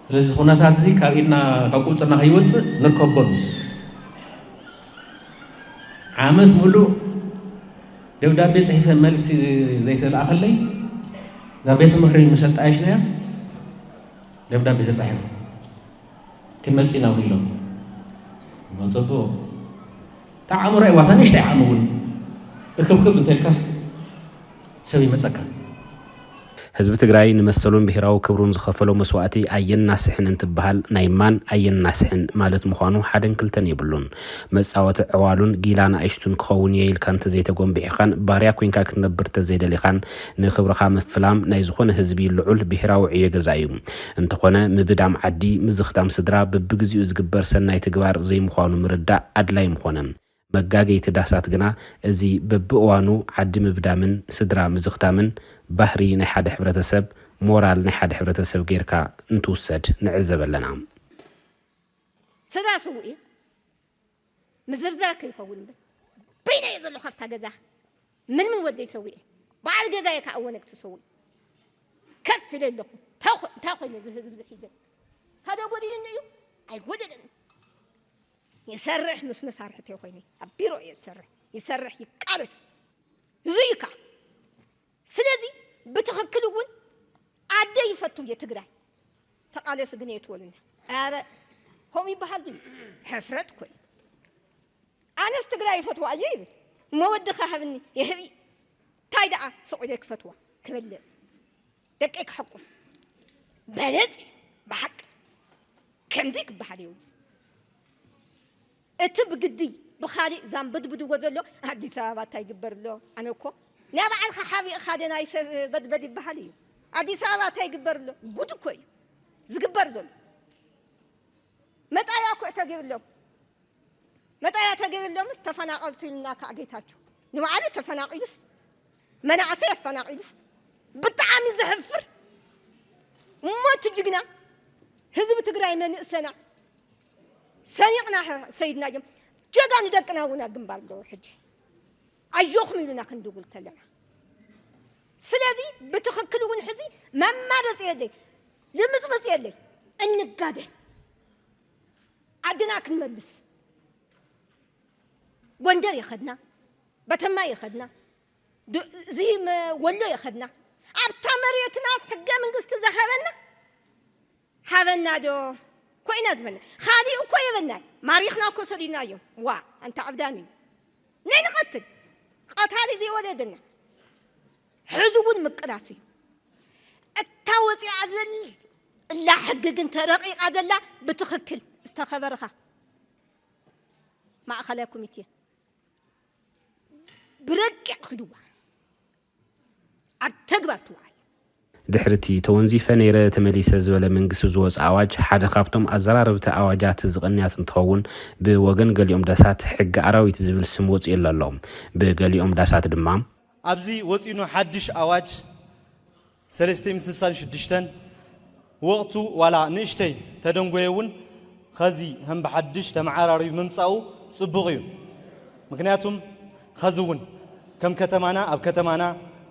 ስለዚ እዚ ኩነታት እዚ ካብ ኢድና፣ ካብ ቁፅፅርና ከይወፅእ ንርከቦም እዩ። ዓመት ሙሉእ ደብዳቤ ፅሒፈ መልሲ ዘይተለኣኸለይ ናብ ቤት ምኽሪ ምስ ኣጣየሽናዮ ደብዳቤ ተፃሒፉ ክንመፅእ ኢና እውን ኢሎም። እሞ ፅቡቕ። እታ ኣእምሮ እዋታ ንእሽተይ ዓቕሚ እውን እክብክብ እንተልካስ ሰብ ይመፀካ። ህዝቢ ትግራይ ንመሰሉን ብሄራዊ ክብሩን ዝኸፈሎ መስዋእቲ ኣየናስሕን እንትበሃል ናይ ማን ኣየናስሕን ማለት ምዃኑ ሓደን ክልተን የብሉን። መጻወቲ ዕዋሉን ጊላ ንኣሽቱን ክኸውን እየ ኢልካ እንተዘይተጎንቢሒኻን ባርያ ኮይንካ ክትነብር እንተዘይደሊኻን ንክብርኻ ምፍላም ናይ ዝኾነ ህዝቢ ልዑል ብሄራዊ ዕዮ ገዛ እዩ። እንተኾነ ምብዳም ዓዲ ምዝኽታም ስድራ በብግዚኡ ዝግበር ሰናይ ተግባር ዘይምዃኑ ምርዳእ ኣድላይ ምኾነ። መጋገይቲ ዳሳት ግና እዚ በብእዋኑ ዓዲ ምብዳምን ስድራ ምዝኽታምን ባህሪ ናይ ሓደ ሕብረተሰብ፣ ሞራል ናይ ሓደ ሕብረተሰብ ጌርካ እንትውሰድ ንዕዘብ ኣለና። ስድራ ስውእ እዩ። ምዝርዛር ከይኸውን እምበር በይነየ ዘሎ ካብታ ገዛ ምን ምን ወደይ ሰዊኤ በዓል ገዛየ ከዓ ወነግ ትሰውእ ከፍ ኢለ ኣለኹ። እንታይ ኮ- እንታይ ኮይኑ እዚ ህዝቢ ዝሒዘ? ተደጎዲሉኒ እዩ? ኣይጎደለን። ይሰርሕ ምስ መሳርሕተይ ኮይነ ኣብ ቢሮ እየ ዝሰርሕ። ይሰርሕ ይቃለስ። እዚ እዩ ከዓ። ስለዚ ብትኽክል እውን ኣደ ይፈቱ እየ ትግራይ። ተቃለሱ ግን እየ ትበሉና። ኧረ ከምኡ ይበሃል ድዩ? ሕፍረት እኮ እዩ። ኣነስ ትግራይ ይፈትዋ እየ ይብል እሞ ወድኻ ሃብኒ ይህብ እንታይ ደኣ ስቕ ኢለ ክፈትዋ ክበልዕ ደቀይ ክሐቁፍ በለፅ እዩ ብሓቂ ከምዚ ክበሃል የብሉ እቲ ብግዲ ብኻሊእ ዛምበድብድዎ ዘሎ ኣዲስ ኣበባ እንታይ ይግበር ኣሎ ኣነ እኮ ናይ ባዕልኻ ሓቢእኻ ደ ናይ ሰብ በድበድ ይበሃል እዩ ኣዲስ ኣበባ እንታይ ይግበር ኣሎ ጉድ እኮ እዩ ዝግበር ዘሎ መጣያ እኮ ተገይሩ ኣሎ መጣያ ተገይሩ ኣሎ ምስ ተፈናቀልቱ ኢልና ከዓ ጌታቸው ንባዕሉ ተፈናቂሉስ መናእሰይ ኣፈናቂሉስ ብጣዕሚ ዘሕፍር እሞ እቲ ጅግና ህዝቢ ትግራይ መንእሰና ሰኒቕና ሰይድና እዮም ጀጋኑ ደቅና እውን ኣብ ግንባር ኣለዉ ሕጂ ኣጆኹም ኢሉና ክንድውል ተለና ስለዚ ብትኽክል እውን ሕዚ መማረፂ የለይ ልምፅምፅ የለይ እንጋደል ዓድና ክንመልስ ጎንደር የኸድና በተማ የኸድና እዚ ወሎ የኸድና ኣብታ መሬትናስ ሕገ መንግስቲ ዝሃበና ሃበና ዶ ኮይና ዝበልና ካሊእ እኮ የበልናይ ማሪኽና እኮ ሰዲድናዮም ዋ ኣንታ ኣብዳኒ ናይ ንቐትል ቀታሊ ዘይወለደና ሕዚ እውን ምቅላስ እዩ እታ ወፂኣ ዘላ ሕጊ ግን ተረቂቓ ዘላ ብትኽክል ዝተኸበርኻ ማእኸላይ ኮሚቴ ብረቂቕ ክድዋ ኣብ ተግባር ትውዓል። ድሕሪ እቲ ተወንዚፈ ነይረ ተመሊሰ ዝበለ መንግስቲ ዝወፀ ኣዋጅ ሓደ ካብቶም ኣዘራረብቲ ኣዋጃት እዚ ቅንያት እንትኸውን ብወገን ገሊኦም ዳሳት ሕጊ ኣራዊት ዝብል ስም ወፂኡሉ ኣሎ። ብገሊኦም ዳሳት ድማ። ኣብዚ ወፂኡኑ ሓድሽ ኣዋጅ ሰለስተ ሚእትን ስሳን ሽዱሽተን ወቕቱ ዋላ ንእሽተይ ተደንጎየ እውን ኸዚ ከም ብሓድሽ ተመዓራርዩ ምምፃኡ ፅቡቕ እዩ። ምክንያቱም ኸዚ እውን ከም ከተማና ኣብ ከተማና፣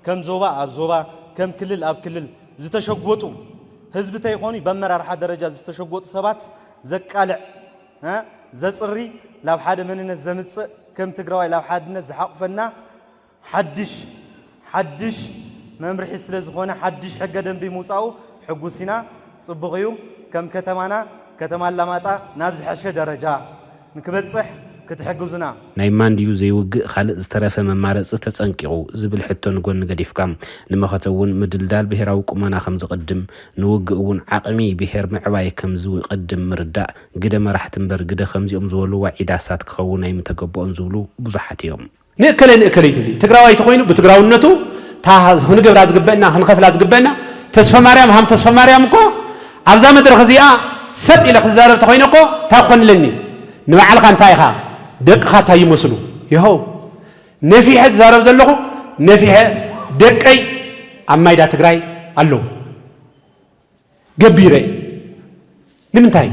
ከም ዞባ ኣብ ዞባ፣ ከም ክልል ኣብ ክልል ዝተሸጎጡ ህዝቢ ተይኾኑ በመራርሓ ደረጃ ዝተሸጎጡ ሰባት ዘቃልዕ፣ ዘፅሪ፣ ላብ ሓደ መንነት ዘምፅእ ከም ትግራዋይ ላብ ሓድነት ዝሓቑፈና ሓድሽ ሓድሽ መምርሒ ስለ ዝኾነ ሓድሽ ሕገ ደንቢ ምውፃኡ ሕጉስ ኢና። ፅቡቕ እዩ። ከም ከተማና ከተማ ኣላማጣ ናብ ዝሐሸ ደረጃ ንክበፅሕ ክትሕግዙና። ናይ ማን ድዩ ዘይውግእ ካልእ ዝተረፈ መማረፂ ተፀንቂቑ ዝብል ሕቶ ንጎኒ ገዲፍካ ንመኸተ እውን ምድልዳል ብሄራዊ ቁመና ከምዝቕድም ንውግእ እውን ዓቕሚ ብሄር ምዕባይ ከምዝቕድም ምርዳእ ግደ መራሕቲ እምበር ግደ ከምዚኦም ዝበሉ ዋዒዳሳት ክኸውን ኣይምተገበኦን ዝብሉ ብዙሓት እዮም። ንእከለ ንእከለ ይትብሊ ትግራዋይ ተኾይኑ ብትግራውነቱ እታ ክንገብራ ዝግበእና ክንኸፍላ ዝግበእና ተስፈማርያም ሃም ተስፈማርያም እኮ ኣብዛ መድረኽ እዚኣ ሰጥ ኢለ ክዛረብ ተኾይነ እኮ እንታይ ክኾንለኒ ንባዕልኻ እንታይ ኢኻ ደቅኻ እንታይ ይመስሉ ይኸው ነፊሐ ዝዛረብ ዘለኹ ነፊሐ ደቀይ ኣብ ማይዳ ትግራይ ኣለዉ ገቢረ ንምንታይ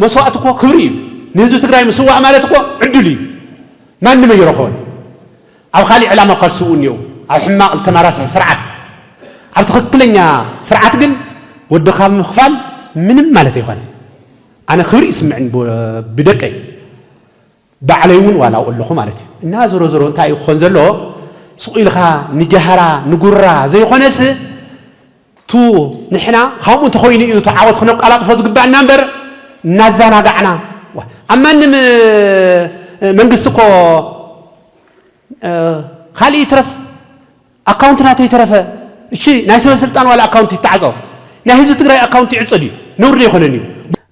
መስዋእቲ እኮ ክብሪ እዩ ንህዝቢ ትግራይ ምስዋእ ማለት እኮ ዕድል እዩ ማንም ኣይረኸቦን ኣብ ካሊእ ዕላማ እኳ ዝስውኡ እኒው ኣብ ሕማቕ ዝተመራስሐ ስርዓት ኣብ ትኽክለኛ ስርዓት ግን ወድኻ ምኽፋል ምንም ማለት ኣይኮነ ኣነ ክብሪ ይስምዕን ብደቀይ ባዕለይ እውን ዋላ ኣብኡ ኣለኹ ማለት እዩ እና ዞሮ ዞሮ እንታይ እዩ ክኾን ዘለዎ ሱቕ ኢልኻ ንጃህራ ንጉራ ዘይኾነስ ቱ ንሕና ካብኡ እንተኾይኑ እዩ እቲ ዓወት ክነቃላጥፎ ዝግባእና እምበር እናዘናጋዕና ኣብ ማንም መንግስቲ እኮ ካልእ ይትረፍ ኣካውንት ናተይ ተረፈ እሺ ናይ ሰበ ስልጣን ዋላ ኣካውንት ይተዓጾ ናይ ህዝቢ ትግራይ ኣካውንት ይዕጾ ድዩ ነውሪ ዶ ኣይኮነን እዩ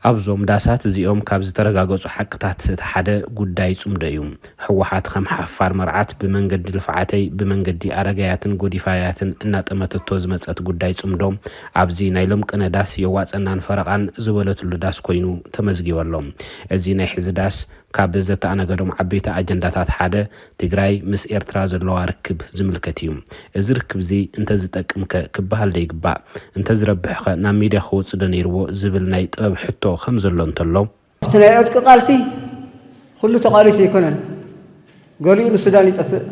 ኣብዞም ዳሳት እዚኦም ካብ ዝተረጋገፁ ሓቅታት እቲ ሓደ ጉዳይ ፅምዶ እዩ። ህወሓት ከም ሓፋር መርዓት ብመንገዲ ልፍዓተይ ብመንገዲ ኣረጋያትን ጎዲፋያትን እናጠመተቶ ዝመፀት ጉዳይ ፅምዶ ኣብዚ ናይ ሎምቅነ ዳስ የዋፀናን ፈረቓን ዝበለትሉ ዳስ ኮይኑ ተመዝጊቡ ኣሎ። እዚ ናይ ሕዚ ዳስ ካብ ዘተኣናገዶም ዓበይቲ ኣጀንዳታት ሓደ ትግራይ ምስ ኤርትራ ዘለዋ ርክብ ዝምልከት እዩ። እዚ ርክብዚ እንተዝጠቅምከ ክበሃል ዶ ይግባእ? እንተዝረብሕኸ ናብ ሚድያ ክወፅእ ዶ ነይርዎ? ዝብል ናይ ጥበብ ሕቶ ከምዘሎ እንተሎ፣ ኣብቲ ናይ ዕጥቂ ቃልሲ ኩሉ ተቓሊሱ ኣይኮነን። ገሊኡ ንሱዳን ይጠፍእ፣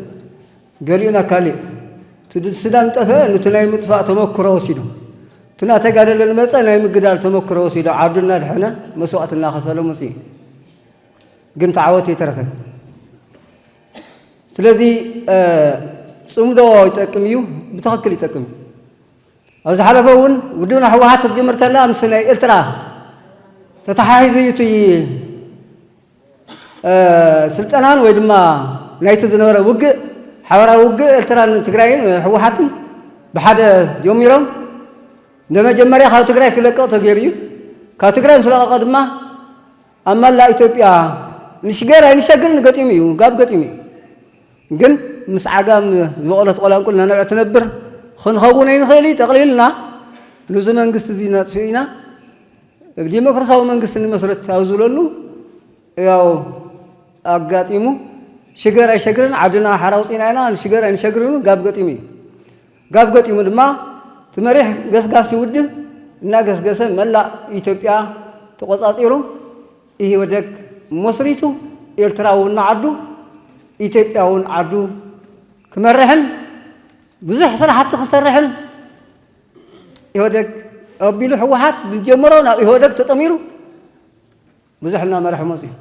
ገሊኡ ናብ ካሊእ። እቲ ሱዳን ጠፍአ፣ ነቲ ናይ ምጥፋእ ተመክሮ ወሲዱ። እቲ እናተጋደለ ዝመጸ ናይ ምግዳል ተመክሮ ወሲዱ፣ ዓዱ እናድሐነ፣ መስዋእቲ እናኸፈለ መጺኡ። ግን እቲ ዓወት ኣይተረፈን። ስለዚ፣ እ፣ ጽምዶ ይጠቅም እዩ፣ ብትኽክል ይጠቅም እዩ። ኣብ ዝሓለፈ እውን ውድብና ህወሓት ክትጅምር ተላ ምስ ናይ ኤርትራ ተተሓሒዙ እዩ እቲ፣ እ፣ ስልጠናን ወይ ድማ ናይቲ ዝነበረ ውግእ፣ ሓበራዊ ውግእ ኤርትራን ትግራይን ህወሓትን ብሓደ ጀሚሮም ንመጀመርያ ካብ ትግራይ ክለቀቕ ተገይሩ እዩ። ካብ ትግራይ ምስ ለቐቐ ድማ ኣብ መላእ ኢትዮጵያ ንሽገር ኣይንሸግርን ገጢሙ እዩ፣ ጋብ ገጢሙ እዩ። ግን ምስ ዓጋም ዝበቖለት ቆላንቁል እናነብዐ ትነብር ክንኸውን ኣይንኽእል እዩ። ጠቕሊልና ነዚ መንግስቲ እዚ ነጥፍእ ኢና። ዲሞክራሲያዊ መንግስቲ ንመስረት ኣብ ዝብለሉ ያው ኣጋጢሙ ሽገር ኣይሸግርን ዓድና ሓራ ኣውፂና ኢና፣ ንሽገር ኣይንሸግርን ጋብ ገጢሙ እዩ። ጋብ ገጢሙ ድማ እቲ መሪሕ ገስጋሲ ውድብ እናገስገሰ መላእ ኢትዮጵያ ተቆጻጺሩ ኢህወደግ መስሪቱ ኤርትራ እውን ንዓዱ ኢትዮጵያ እውን ዓዱ ክመርሕን ብዙሕ ስራሕቲ ክሰርሕን ኢህወደግ ኣቢሉ ህወሓት ዝጀመሮ ናብ ኢህወደግ ተጠሚሩ ብዙሕ እናመርሐ መፅዩ።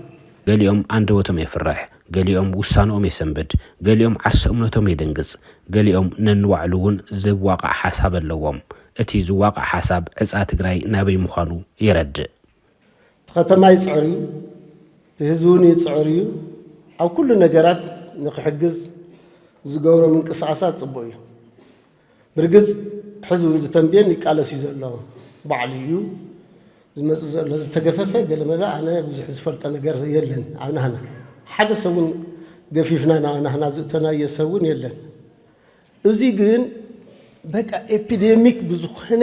ገሊኦም ኣንደበቶም የፍርሕ፣ ገሊኦም ውሳንኦም የሰንብድ፣ ገሊኦም ዓርሰ እምነቶም የደንግጽ፣ ገሊኦም ነንባዕሉ እውን ዘዋቕዕ ሓሳብ ኣለዎም። እቲ ዝዋቕዕ ሓሳብ ዕጻ ትግራይ ናበይ ምዃኑ የረድእ። እቲ ከተማ ይጽዕር እዩ፣ እቲ ህዝቢ እውን ይጽዕር እዩ። ኣብ ኩሉ ነገራት ንኽሕግዝ ዝገብሮ ምንቅስቓሳት ጽቡቕ እዩ። ብርግጽ ሕዚ እውን ዝተንብየን ይቃለስ እዩ ዘሎ። ባዕሉ እዩ ዝመጽእ ዘሎ። ዝተገፈፈ ገለመለ ኣነ ብዙሕ ዝፈልጦ ነገር የለን ኣብ ናህና። ሓደ ሰብ እውን ገፊፍና ናብ ናህና ዝእተናዮ ሰብ እውን የለን። እዚ ግን በቃ ኤፒደሚክ ብዝኾነ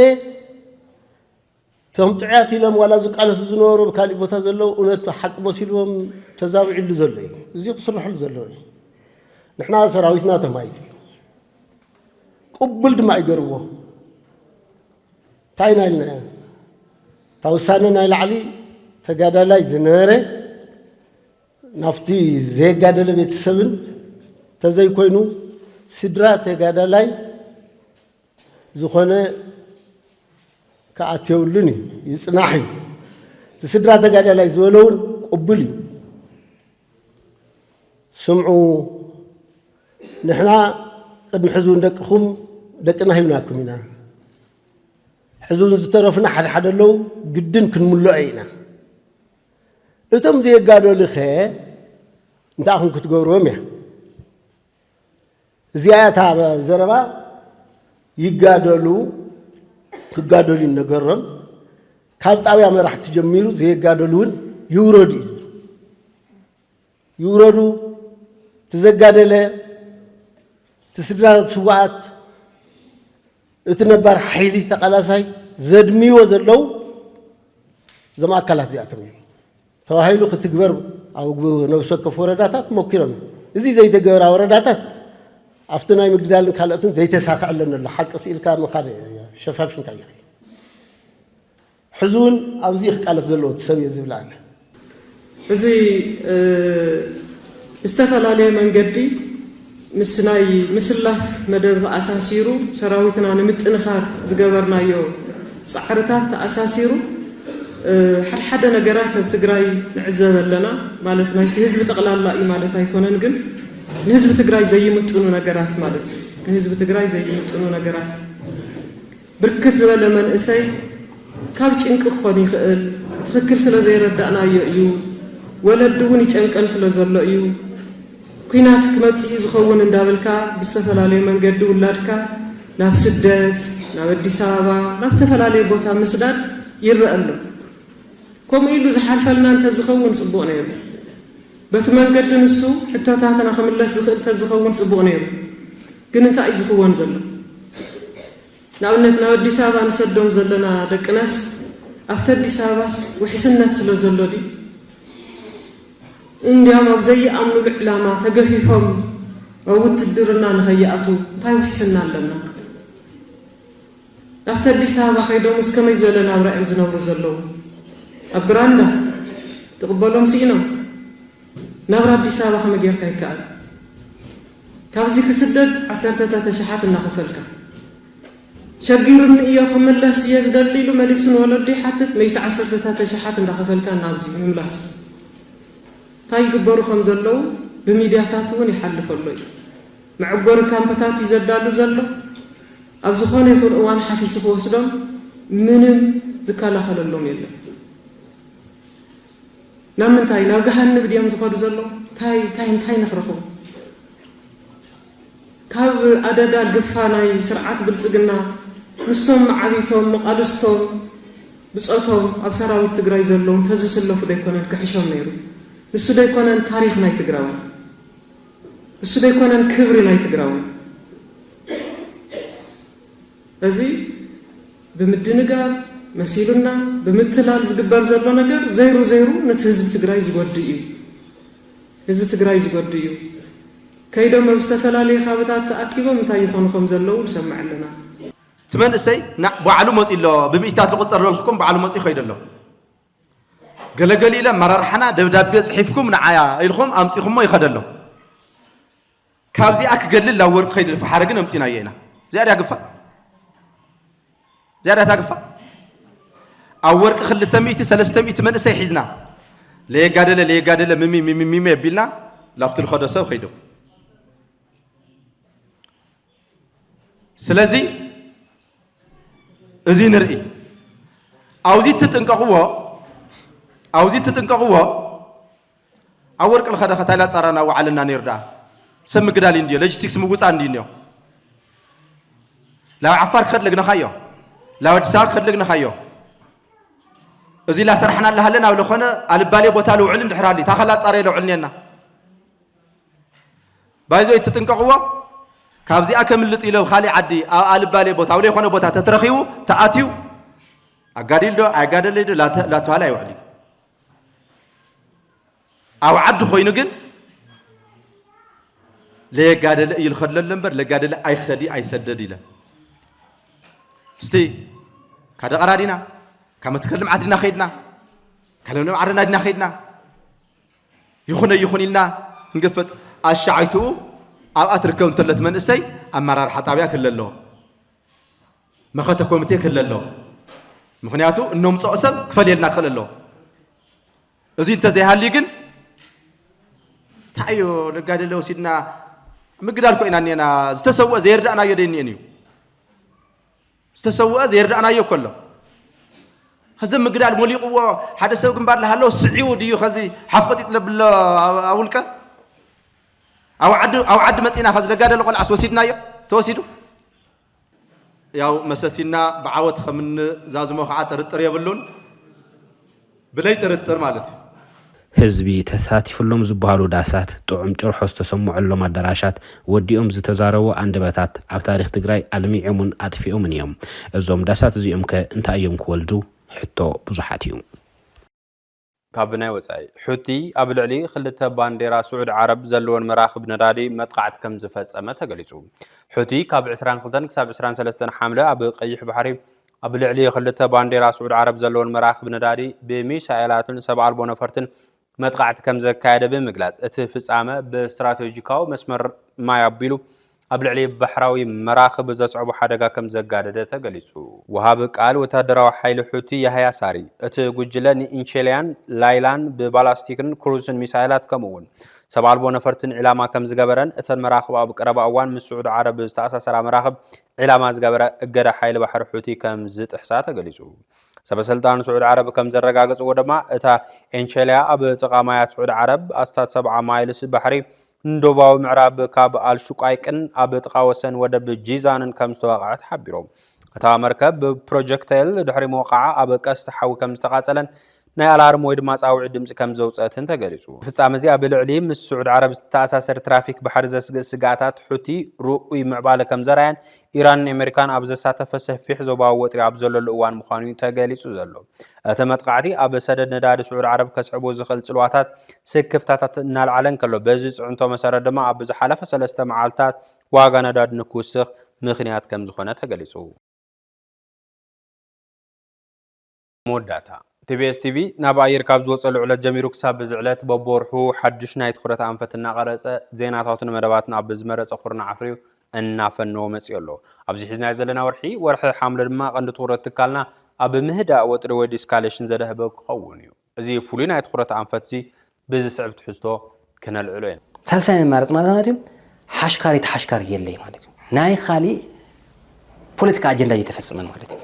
እቶም ጥዑያት ኢሎም ዋላ ዝቃለሱ ዝነበሩ ኣብ ካሊእ ቦታ ዘለዉ እውነት ሓቂ መሲልዎም ተዛብዒሉ ዘሎ እዩ። እዚ ክስርሐሉ ዘለዎ እዩ። ንሕና ሰራዊትና ተማይጡ እዩ። ቅቡል ድማ ይገርዎ። እንታይ ኢና ኢልናዮ? እታ ውሳነ ናይ ላዕሊ ተጋዳላይ ዝነበረ ናብቲ ዘየጋደለ ቤተሰብን ተዘይኮይኑ ስድራ ተጋዳላይ ዝኾነ ክኣቱ የብሉን እዩ፣ ይፅናሕ እዩ። እቲ ስድራ ተጋዳላይ ዝበሎ እውን ቅቡል እዩ። ስምዑ፣ ንሕና ቅድሚ ሕዚ እውን ደቅኹም ደቅና ሂብናኩም ኢና። ሕዚ እውን ዝተረፉና ሓደ ሓደ ኣለዉ፣ ግድን ክንምልኦ ኢና። እቶም ዘየጋደሉ ኸ እንታይ ኢኹም ክትገብርዎም እያ? እዚኣ እያ እታ ዘረባ። ይጋደሉ ክጋደሉ እዩ ነገሮም። ካብ ጣብያ መራሕቲ ጀሚሩ ዘየጋደሉ እውን ይውረዱ እዩ ዝብል። ይውረዱ፣ እቲ ዘጋደለ፣ እቲ ስድራ ስውኣት፣ እቲ ነባር ሓይሊ ተቓላሳይ ዘድምይዎ ዘለዉ እዞም ኣካላት እዚኣቶም እዮም። ተባሂሉ ክትግበር ኣብ ነብሲ ወከፍ ወረዳታት ሞኪሮም እዮም። እዚ ዘይተገበራ ወረዳታት ኣብቲ ናይ ምግዳልን ካልኦትን ዘይተሳኽዐለን ኣሎ። ሓቂ ስኢልካ ምኻድ ሸፋፊንካ እያ። ሕዚ እውን ኣብዚ ክቃለስ ዘለዎ እቲ ሰብ እየ ዝብል ኣነ። እዚ ብዝተፈላለየ መንገዲ ምስ ናይ ምስላፍ መደብ ተኣሳሲሩ ሰራዊትና ንምጥንኻር ዝገበርናዮ ፃዕርታት ተኣሳሲሩ ሓድሓደ ነገራት ኣብ ትግራይ ንዕዘብ ኣለና። ማለት ናይቲ ህዝቢ ጠቕላላ እዩ ማለት ኣይኮነን፣ ግን ንህዝቢ ትግራይ ዘይምጥኑ ነገራት ማለት እዩ። ንህዝቢ ትግራይ ዘይምጥኑ ነገራት ብርክት ዝበለ መንእሰይ ካብ ጭንቂ ክኾን ይኽእል፣ ብትኽክል ስለ ዘይረዳእናዮ እዩ፣ ወለዲ እውን ይጨንቀን ስለ ዘሎ እዩ፣ ኲናት ክመፅእ እዩ ዝኸውን እንዳበልካ ብዝተፈላለየ መንገዲ ውላድካ ናብ ስደት፣ ናብ ኣዲስ ኣበባ፣ ናብ ዝተፈላለየ ቦታ ምስዳድ ይረአ ኣሎ። ከምኡ ኢሉ ዝሓልፈልና እንተዝኸውን ፅቡቕ ነይሩ። በቲ መንገዲ ንሱ ሕቶታትና ክምለስ ዝኽእል እንተዝኸውን ፅቡቕ ነይሩ። ግን እንታይ እዩ ዝኽወን ዘሎ? ንኣብነት ናብ ኣዲስ ኣበባ ንሰዶም ዘለና ደቅናስ ኣብቲ ኣዲስ ኣበባስ ውሕስነት ስለ ዘሎ ድዩ? እንድያም ኣብ ዘይኣምኑሉ ዕላማ ተገፊፎም ኣብ ውትድርና ንኸይኣትዉ እንታይ ውሕስና ኣለና? ኣብቲ ኣዲስ ኣበባ ከይዶምስ ከመይ ዝበለ ናብራ እዮም ዝነብሩ ዘለዉ? ኣብ ብራንዳ ትቕበሎም ስኢኖም። ናብራ ኣዲስ ኣበባ ከመይ ጌርካ ይከኣል? ካብዚ ክስደድ ዓሰርተታት ኣሽሓት እናኸፈልካ፣ ሸጊሩኒ እዮ ክምለስ እየ ዝደሊ ኢሉ መሊሱ ንወለዱ ይሓትት፣ መይሱ ዓሰርተታት ኣሽሓት እንዳኸፈልካ ናብዚ ምምላስ። እንታይ ይግበሩ ከም ዘለዉ ብሚድያታት እውን ይሓልፍ ኣሎ እዩ። መዕጎሪ ካምፕታት እዩ ዘዳሉ ዘሎ። ኣብ ዝኾነ ይኹን እዋን ሓፊሱ ክወስዶም ምንም ዝከላኸለሎም የለን። ናብ ምንታይ? ናብ ገሃንብ ድዮም ዝኸዱ ዘለዉ? እንታይ እንታይ እንታይ ንኽረኽቡ? ካብ ኣደዳ ግፋ ናይ ስርዓት ብልጽግና ምስቶም መዓቢቶም መቓልስቶም ብጾቶም ኣብ ሰራዊት ትግራይ ዘለዉ እንተዝስለፉ ዶ ኣይኮነን ክሕሾም ነይሩ? ንሱ ዶ ኣይኮነን ታሪኽ ናይ ትግራዋይ? ንሱ ዶ ኣይኮነን ክብሪ ናይ ትግራዋይ? እዚ ብምድንጋር መሲሉና ብምትላል ዝግበር ዘሎ ነገር ዘይሩ ዘይሩ ነቲ ህዝቢ ትግራይ ዝጎድእ እዩ። ህዝቢ ትግራይ ዝጎድእ እዩ። ከይዶም ኣብ ዝተፈላለዩ ከባብታት ተኣኪቦም እንታይ ይኾኑ ከም ዘለዉ ንሰምዕ ኣለና። እቲ መንእሰይ ባዕሉ መፂኡ ኣሎ፣ ብሚእታት ዝቑፀር ለልኩም ባዕሉ መፂኡ ይኸይድ ኣሎ። ገለገሊኡ ኢለ ኣመራርሓና ደብዳቤ ፅሒፍኩም ንዓያ ኢልኩም ኣምፂኹሞ ይኸድ ኣሎ። ካብዚኣ ክገድል ናብ ወርቂ ከይድልፍ ሓረ ግን ኣምፂናዮ ኢና። እዚኣ ድያ ግፋ? እዚኣ ድያ እታ ግፋ? ኣብ ወርቂ ክልተ ሚእቲ ሰለስተ ሚእቲ መንእሰይ ሒዝና ለየጋደለ ለየጋደለ ምሚ ምሚ ሚሚ ኣቢልና ላብቲ ዝኸዶ ሰብ ከይዶም። ስለዚ እዚ ንርኢ። ኣብዚ እትጥንቀቕዎ ኣብዚ እትጥንቀቕዎ ኣብ ወርቂ ልኸደ ከታይላ ፃራና ወዓልና ነይሩ ደኣ ሰብ ምግዳል እንድዮ ሎጂስቲክስ ምውፃእ እንድዩ እንዮ ላብ ዓፋር ክኸድ ለግነኻዮ ላብ ኣዲስ ኣበባ ክኸድ ለግነኻዮ እዚ ላሰርሕና ኣለሃለን ኣብ ለኾነ ኣልባሌ ቦታ ልውዕል እንድሕር ኣሊ ታኸላ ፃረ ለውዕል ኔና ባይዞ ይትጥንቀቕዎ። ካብዚኣ ከምልጥ ኢሎ ኣብ ካሊእ ዓዲ ኣብ ኣልባሌ ቦታ ኣብ ዘይኮነ ቦታ ተትረኺቡ ተኣትዩ ኣጋዲል ዶ ኣይጋደለይ ዶ ላተ- ላተባህለ ኣይውዕል እዩ። ኣብ ዓዲ ኮይኑ ግን ለየጋደለ እዩ ልኸድለሎ እምበር ለጋደለ ኣይኸዲ ኣይሰደድ ኢለ እስቲ ካብ ደቐራ ዲና ካብ መትከል ልምዓት ዲና ኸይድና ካብ ለምለም ዓረና ዲና ኸይድና ይኹነ ይኹን ኢልና ክንገፈጥ ኣሻዓይትኡ ኣብኣ ትርከብ እንተለት መንእሰይ ኣመራርሓ ጣብያ ክህለ ኣለዎ። መኸተ ኮሚቴ ክህለ ኣለዎ። ምኽንያቱ እነምፅኦ ሰብ ክፈልየልና ክኽእል ኣለዎ። እዚ እንተዘይሃልዩ ግን እንታይ እዩ ልጋደለ ወሲድና ምግዳል ኮይና እኒና ዝተሰውአ ዘይርዳእናዮ ደይኒአን እዩ። ዝተሰውአ ዘይርዳእናዮ እኮ ኣሎ። ከዚ ምግዳል ሞሊቕዎ ሓደ ሰብ ግንባር ልሃለዎ ስዒቡ ድዩ ከዚ ሓፍቐጢጥ ለብሎ ኣብ ውልቀ ኣብ ዓዲ መፂና ከዚ ለጋደለ ቆልዓስ ወሲድናዮ ተወሲዱ ያው መሰሲና ብዓወት ከም ንዛዝሞ ከዓ ጥርጥር የብሉን ብለይ ጥርጥር ማለት እዩ። ህዝቢ ተሳቲፍሎም ዝበሃሉ ዳሳት፣ ጥዑም ጭርሖ ዝተሰምዐሎም ኣዳራሻት፣ ወዲኦም ዝተዛረቡ ኣንደበታት ኣብ ታሪኽ ትግራይ ኣልሚዖምን ኣጥፊኦምን እዮም። እዞም ዳሳት እዚኦምከ እንታይ እዮም ክወልዱ? ሕቶ ብዙሓት እዩ። ካብ ናይ ወፃኢ፣ ሑቲ ኣብ ልዕሊ ክልተ ባንዴራ ስዑድ ዓረብ ዘለወን መራኽብ ነዳዲ መጥቓዕቲ ከም ዝፈፀመ ተገሊፁ። ሑቲ ካብ ዕስራን ክልተን ክሳብ ዕስራን ሰለስተን ሓምለ ኣብ ቀይሕ ባሕሪ ኣብ ልዕሊ ክልተ ባንዴራ ስዑድ ዓረብ ዘለወን መራኽብ ነዳዲ ብሚሳኤላትን ሰብ ኣልቦ ነፈርትን መጥቓዕቲ ከም ዘካየደ ብምግላፅ፣ እቲ ፍፃመ ብስትራቴጂካዊ መስመር ማይ ኣቢሉ ኣብ ልዕሊ ባሕራዊ መራኽብ ዘስዕቦ ሓደጋ ከም ዘጋደደ ተገሊፁ። ወሃቢ ቃል ወታደራዊ ሓይሊ ሑቲ ያህያ ሳሪ፣ እቲ ጉጅለ ንኢንቼልያን ላይላን ብባላስቲክን ክሩዝን ሚሳይላት ከምኡ እውን ሰብ ኣልቦ ነፈርትን ዒላማ ከም ዝገበረን እተን መራኽብ ኣብ ቀረባ እዋን ምስ ስዑዲ ዓረብ ዝተኣሳሰራ መራኽብ ዒላማ ዝገበረ እገዳ ሓይሊ ባሕሪ ሑቲ ከም ዝጥሕሳ ተገሊፁ። ሰበ ስልጣን ስዑዲ ዓረብ ከም ዘረጋገፅዎ ድማ እታ ኤንቸልያ ኣብ ጥቓ ማያት ስዑዲ ዓረብ ኣስታት ሰብዓ ማይልስ ባሕሪ ንደቡባዊ ምዕራብ ካብ ኣልሹቃይቅን ኣብ ጥቓ ወሰን ወደብ ጂዛንን ከም ዝተዋቕዐት ሓቢሮም። እታ መርከብ ብፕሮጀክታይል ድሕሪ ምውቓዓ ኣብ ቀስቲ ሓዊ ከም ዝተቓጸለን ናይ ኣላርም ወይ ድማ ጻውዒት ድምጺ ከም ዘውጸእትን ተገሊጹ። ፍጻመ እዚ ኣብ ልዕሊ ምስ ስዑዲ ዓረብ ዝተኣሳሰር ትራፊክ ባሕሪ ዘስግእ ስግኣታት ሑቲ ርኡይ ምዕባለ ከም ዘርኣየን ኢራንን ኣሜሪካን ኣብ ዘሳተፈ ሰፊሕ ዞባዊ ወጥሪ ኣብ ዘለሉ እዋን ምዃኑ እዩ ተገሊጹ ዘሎ። እቲ መጥቓዕቲ ኣብ ሰደድ ነዳዲ ስዑዲ ዓረብ ከስዕቦ ዝኽእል ጽልዋታት ስክፍታታት እናልዓለ እንከሎ፣ በዚ ጽዕንቶ መሰረት ድማ ኣብ ዝሓለፈ ሰለስተ መዓልታት ዋጋ ነዳዲ ንክውስኽ ምኽንያት ከም ዝኾነ ተገሊጹ። መወዳእታ። ቲቢኤስ ቲቪ ናብ ኣየር ካብ ዝወፀሉ ዕለት ጀሚሩ ክሳብ እዚ ዕለት በብወርሑ ሓዱሽ ናይ ትኹረት ኣንፈት እናቐረፀ ዜናታቱን መደባትን ኣብ ዝመረፀ ኩርናዕ ኣፍርዩ እናፈነወ መፅኡ ኣሎ። ኣብዚ ሒዝናዮ ዘለና ወርሒ፣ ወርሒ ሓምለ ድማ ቀንዲ ትኹረት ትካልና ኣብ ምህዳእ ወጥሪ ወይ ዲስካሌሽን ዘደህበ ክኸውን እዩ። እዚ ፍሉይ ናይ ትኹረት ኣንፈት እዚ ብዝስዕብ ትሕዝቶ ክነልዕሎ ኢና። ሳልሳይ መማረፂ ማለት ማለት እዩ ሓሽካሪ ተሓሽካሪ የለይ ማለት እዩ። ናይ ካሊእ ፖለቲካ ኣጀንዳ እየተፈፅመን ማለት እዩ።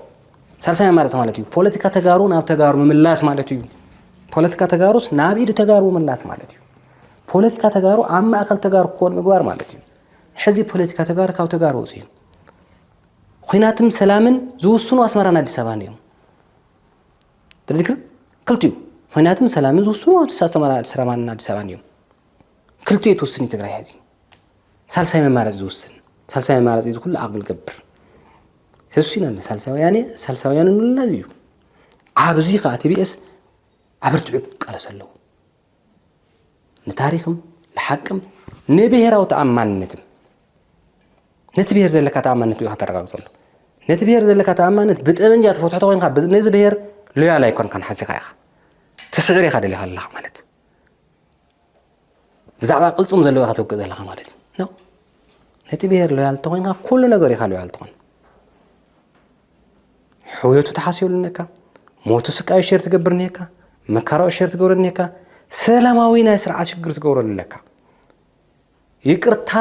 ሳልሳይ መማረፂ ማለት እዩ ፖለቲካ ተጋሩ ናብ ተጋሩ ምምላስ ማለት እዩ። ፖለቲካ ተጋሩስ ናብ ኢድ ተጋሩ ምምላስ ማለት እዩ። ፖለቲካ ተጋሩ ኣብ ማእከል ተጋሩ ክኾን ምግባር ማለት እዩ። ሕዚ ፖለቲካ ተጋሩ ካብ ተጋሩ ወፂኡ ኹናትን ሰላምን ዝውስኑ ኣስመራን ኣዲስ ኣበባን እዮም። ተረዲእክን? ክልቲኡ ኹናትን ሰላምን ዝውስኑ ኣዲስ ኣስመራ፣ ኣዲስ ኣበባን ኣዲስ ኣበባን እዮም። ክልቲኡ ትውስን እዩ ትግራይ ሕዚ። ሳልሳይ መማረፂ ዝውስን፣ ሳልሳይ መማረፂ እዚ ኩሉ ዓቕሚ ዝገብር ህሱ ኢና። ሳልሳይ ወያነ፣ ሳልሳይ ወያነ ንብለና እዩ። ኣብዚ ከዓ ቲቢኤስ ኣበርቲዑ ይቃለስ ኣለዉ። ንታሪኽም ንሓቅም ንብሄራዊ ተኣማንነትም። ነቲ ብሄር ዘለካ ተኣማንነት ኢኻ ተረጋግፀሉ። ነቲ ብሄር ዘለካ ተኣማንነት ብጠበንጃ ትፈትሖ ተኮይንካ፣ ነዚ ብሄር ሎያል ኣይኮንካን፣ ሓሲኻ ኢኻ ትስዕር ኢኻ ደሊኻ ኣለኻ ማለት። ብዛዕባ ቅልፅም ዘለዎ ኢኻ ትውቅእ ዘለኻ ማለት እዩ። ነቲ ብሄር ሎያል ተኮይንካ ኩሉ ነገር ኢኻ ሎያል ትኾን። ሕውየቱ ተሓስዮሉ ነካ፣ ሞቱ ስቃዩ ሸር ትገብር ነካ፣ መከራኡ ሸር ትገብረ ነካ፣ ሰላማዊ ናይ ስርዓት ሽግር ትገብረሉ ነካ፣ ይቅርታ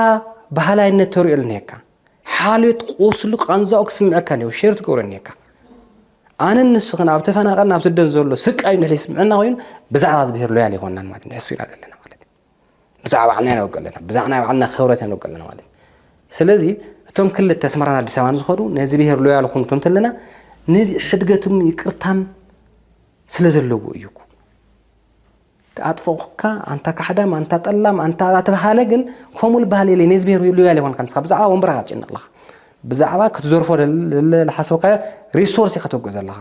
ባህላይነት ተሪኦሉ ነካ፣ ሓልዮት ቁስሉ ቃንዛኡ ክስምዐካ ነው ሸር ትገብረ ነካ። ኣነን ንስኽን ኣብ ተፈናቀልና ኣብ ስደት ዘሎ ስቃዩ ንሕሊ ስምዐና ኮይኑ ብዛዕባ እዚ ብሄር ሎያል ይኮንናን ማለት ንሕሱ ኢና ዘለና ማለት እዩ። ብዛዕባ ባዕልና ኢና ንወቅዕ ኣለና፣ ብዛዕባ ናይ ባዕልና ክብረት ኢና ንወቅዕ ኣለና ማለት እዩ። ስለዚ እቶም ክልተ ኣስመራን ኣዲስ ኣበባን ዝኸዱ ነዚ ብሄር ሎያል ኮኑ እቶም ተለና ነዚ ሕድገትም ይቅርታም ስለ ዘለዎ እዩ እኮ። ኣጥፈኹካ ኣንታ ካሕዳም ኣንታ ጠላም ኣንታ ኣተባሃለ ግን ከምኡ ልበሃል የለ ነዚ ብሄር ሎያል ይኮንካ ንስኻ ብዛዕባ ወንበርካ ትጭነቕ ኣለኻ። ብዛዕባ ክትዘርፎ ለለ ለሓሰብካዮ ሪሶርስ ኢኻ ተጎ ዘለኻ።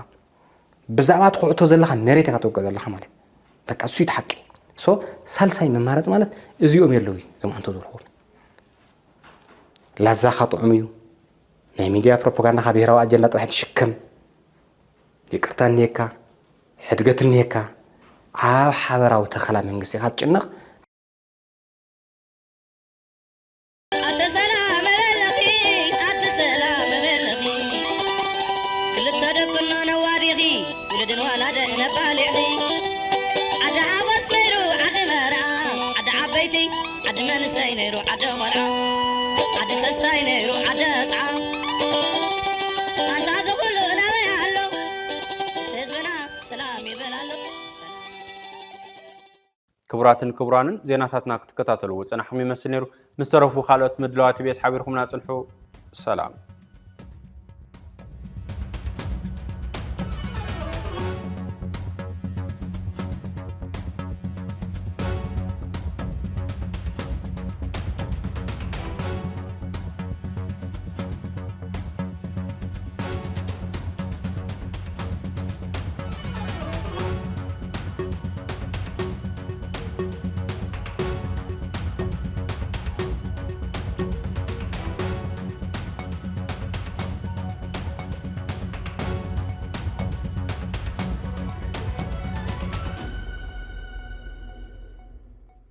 ብዛዕባ ትኹዕቶ ዘለኻ መሬት ኢኻ ተወቅዕ ዘለኻ ማለት እዩ። በቃ እሱ እዩ እቲ ሓቂ። ሶ ሳልሳይ መማረፂ ማለት እዚኦም የለዉ እዩ እዞም ኣንተ ዝርኹ ላዛኻ ጥዑም እዩ። ናይ ሚድያ ፕሮፓጋንዳኻ ብሄራዊ ኣጀንዳ ጥራሕ ትሽከም። ይቅርታ እኒየካ፣ ሕድገት እኒየካ። ኣብ ሓበራዊ ተኸላ መንግስቲ ኢኻ ትጭነቕ። ኣተ ሰላም በለኺ ኣተ ሰላም በለኺ ክልተ ደቅኖ ነዋዲኺ ውልድን ዋላደን ነባሊዕኺ ዓዲ ሓጎስ ነይሩ ዓዲ መርዓ ዓዲ ዓበይቲ ዓዲ መንሰይ ነይሩ ዓዲ ቆልዓ ዓዲ ተስታይ ነይሩ ዓዲ ጥዓ ኣንታ ዝኹሉ ናበይ ኣሎ ህዝብና ሰላም ይበል ኣሎ። ክቡራትን ክቡራንን ዜናታትና ክትከታተልዎ ዝጸናሕኩም ይመስል ነይሩ። ምስ ተረፉ ካልኦት ምድላዋት ኢቢኤስ ሓቢርኩምና ጽንሑ። ሰላም።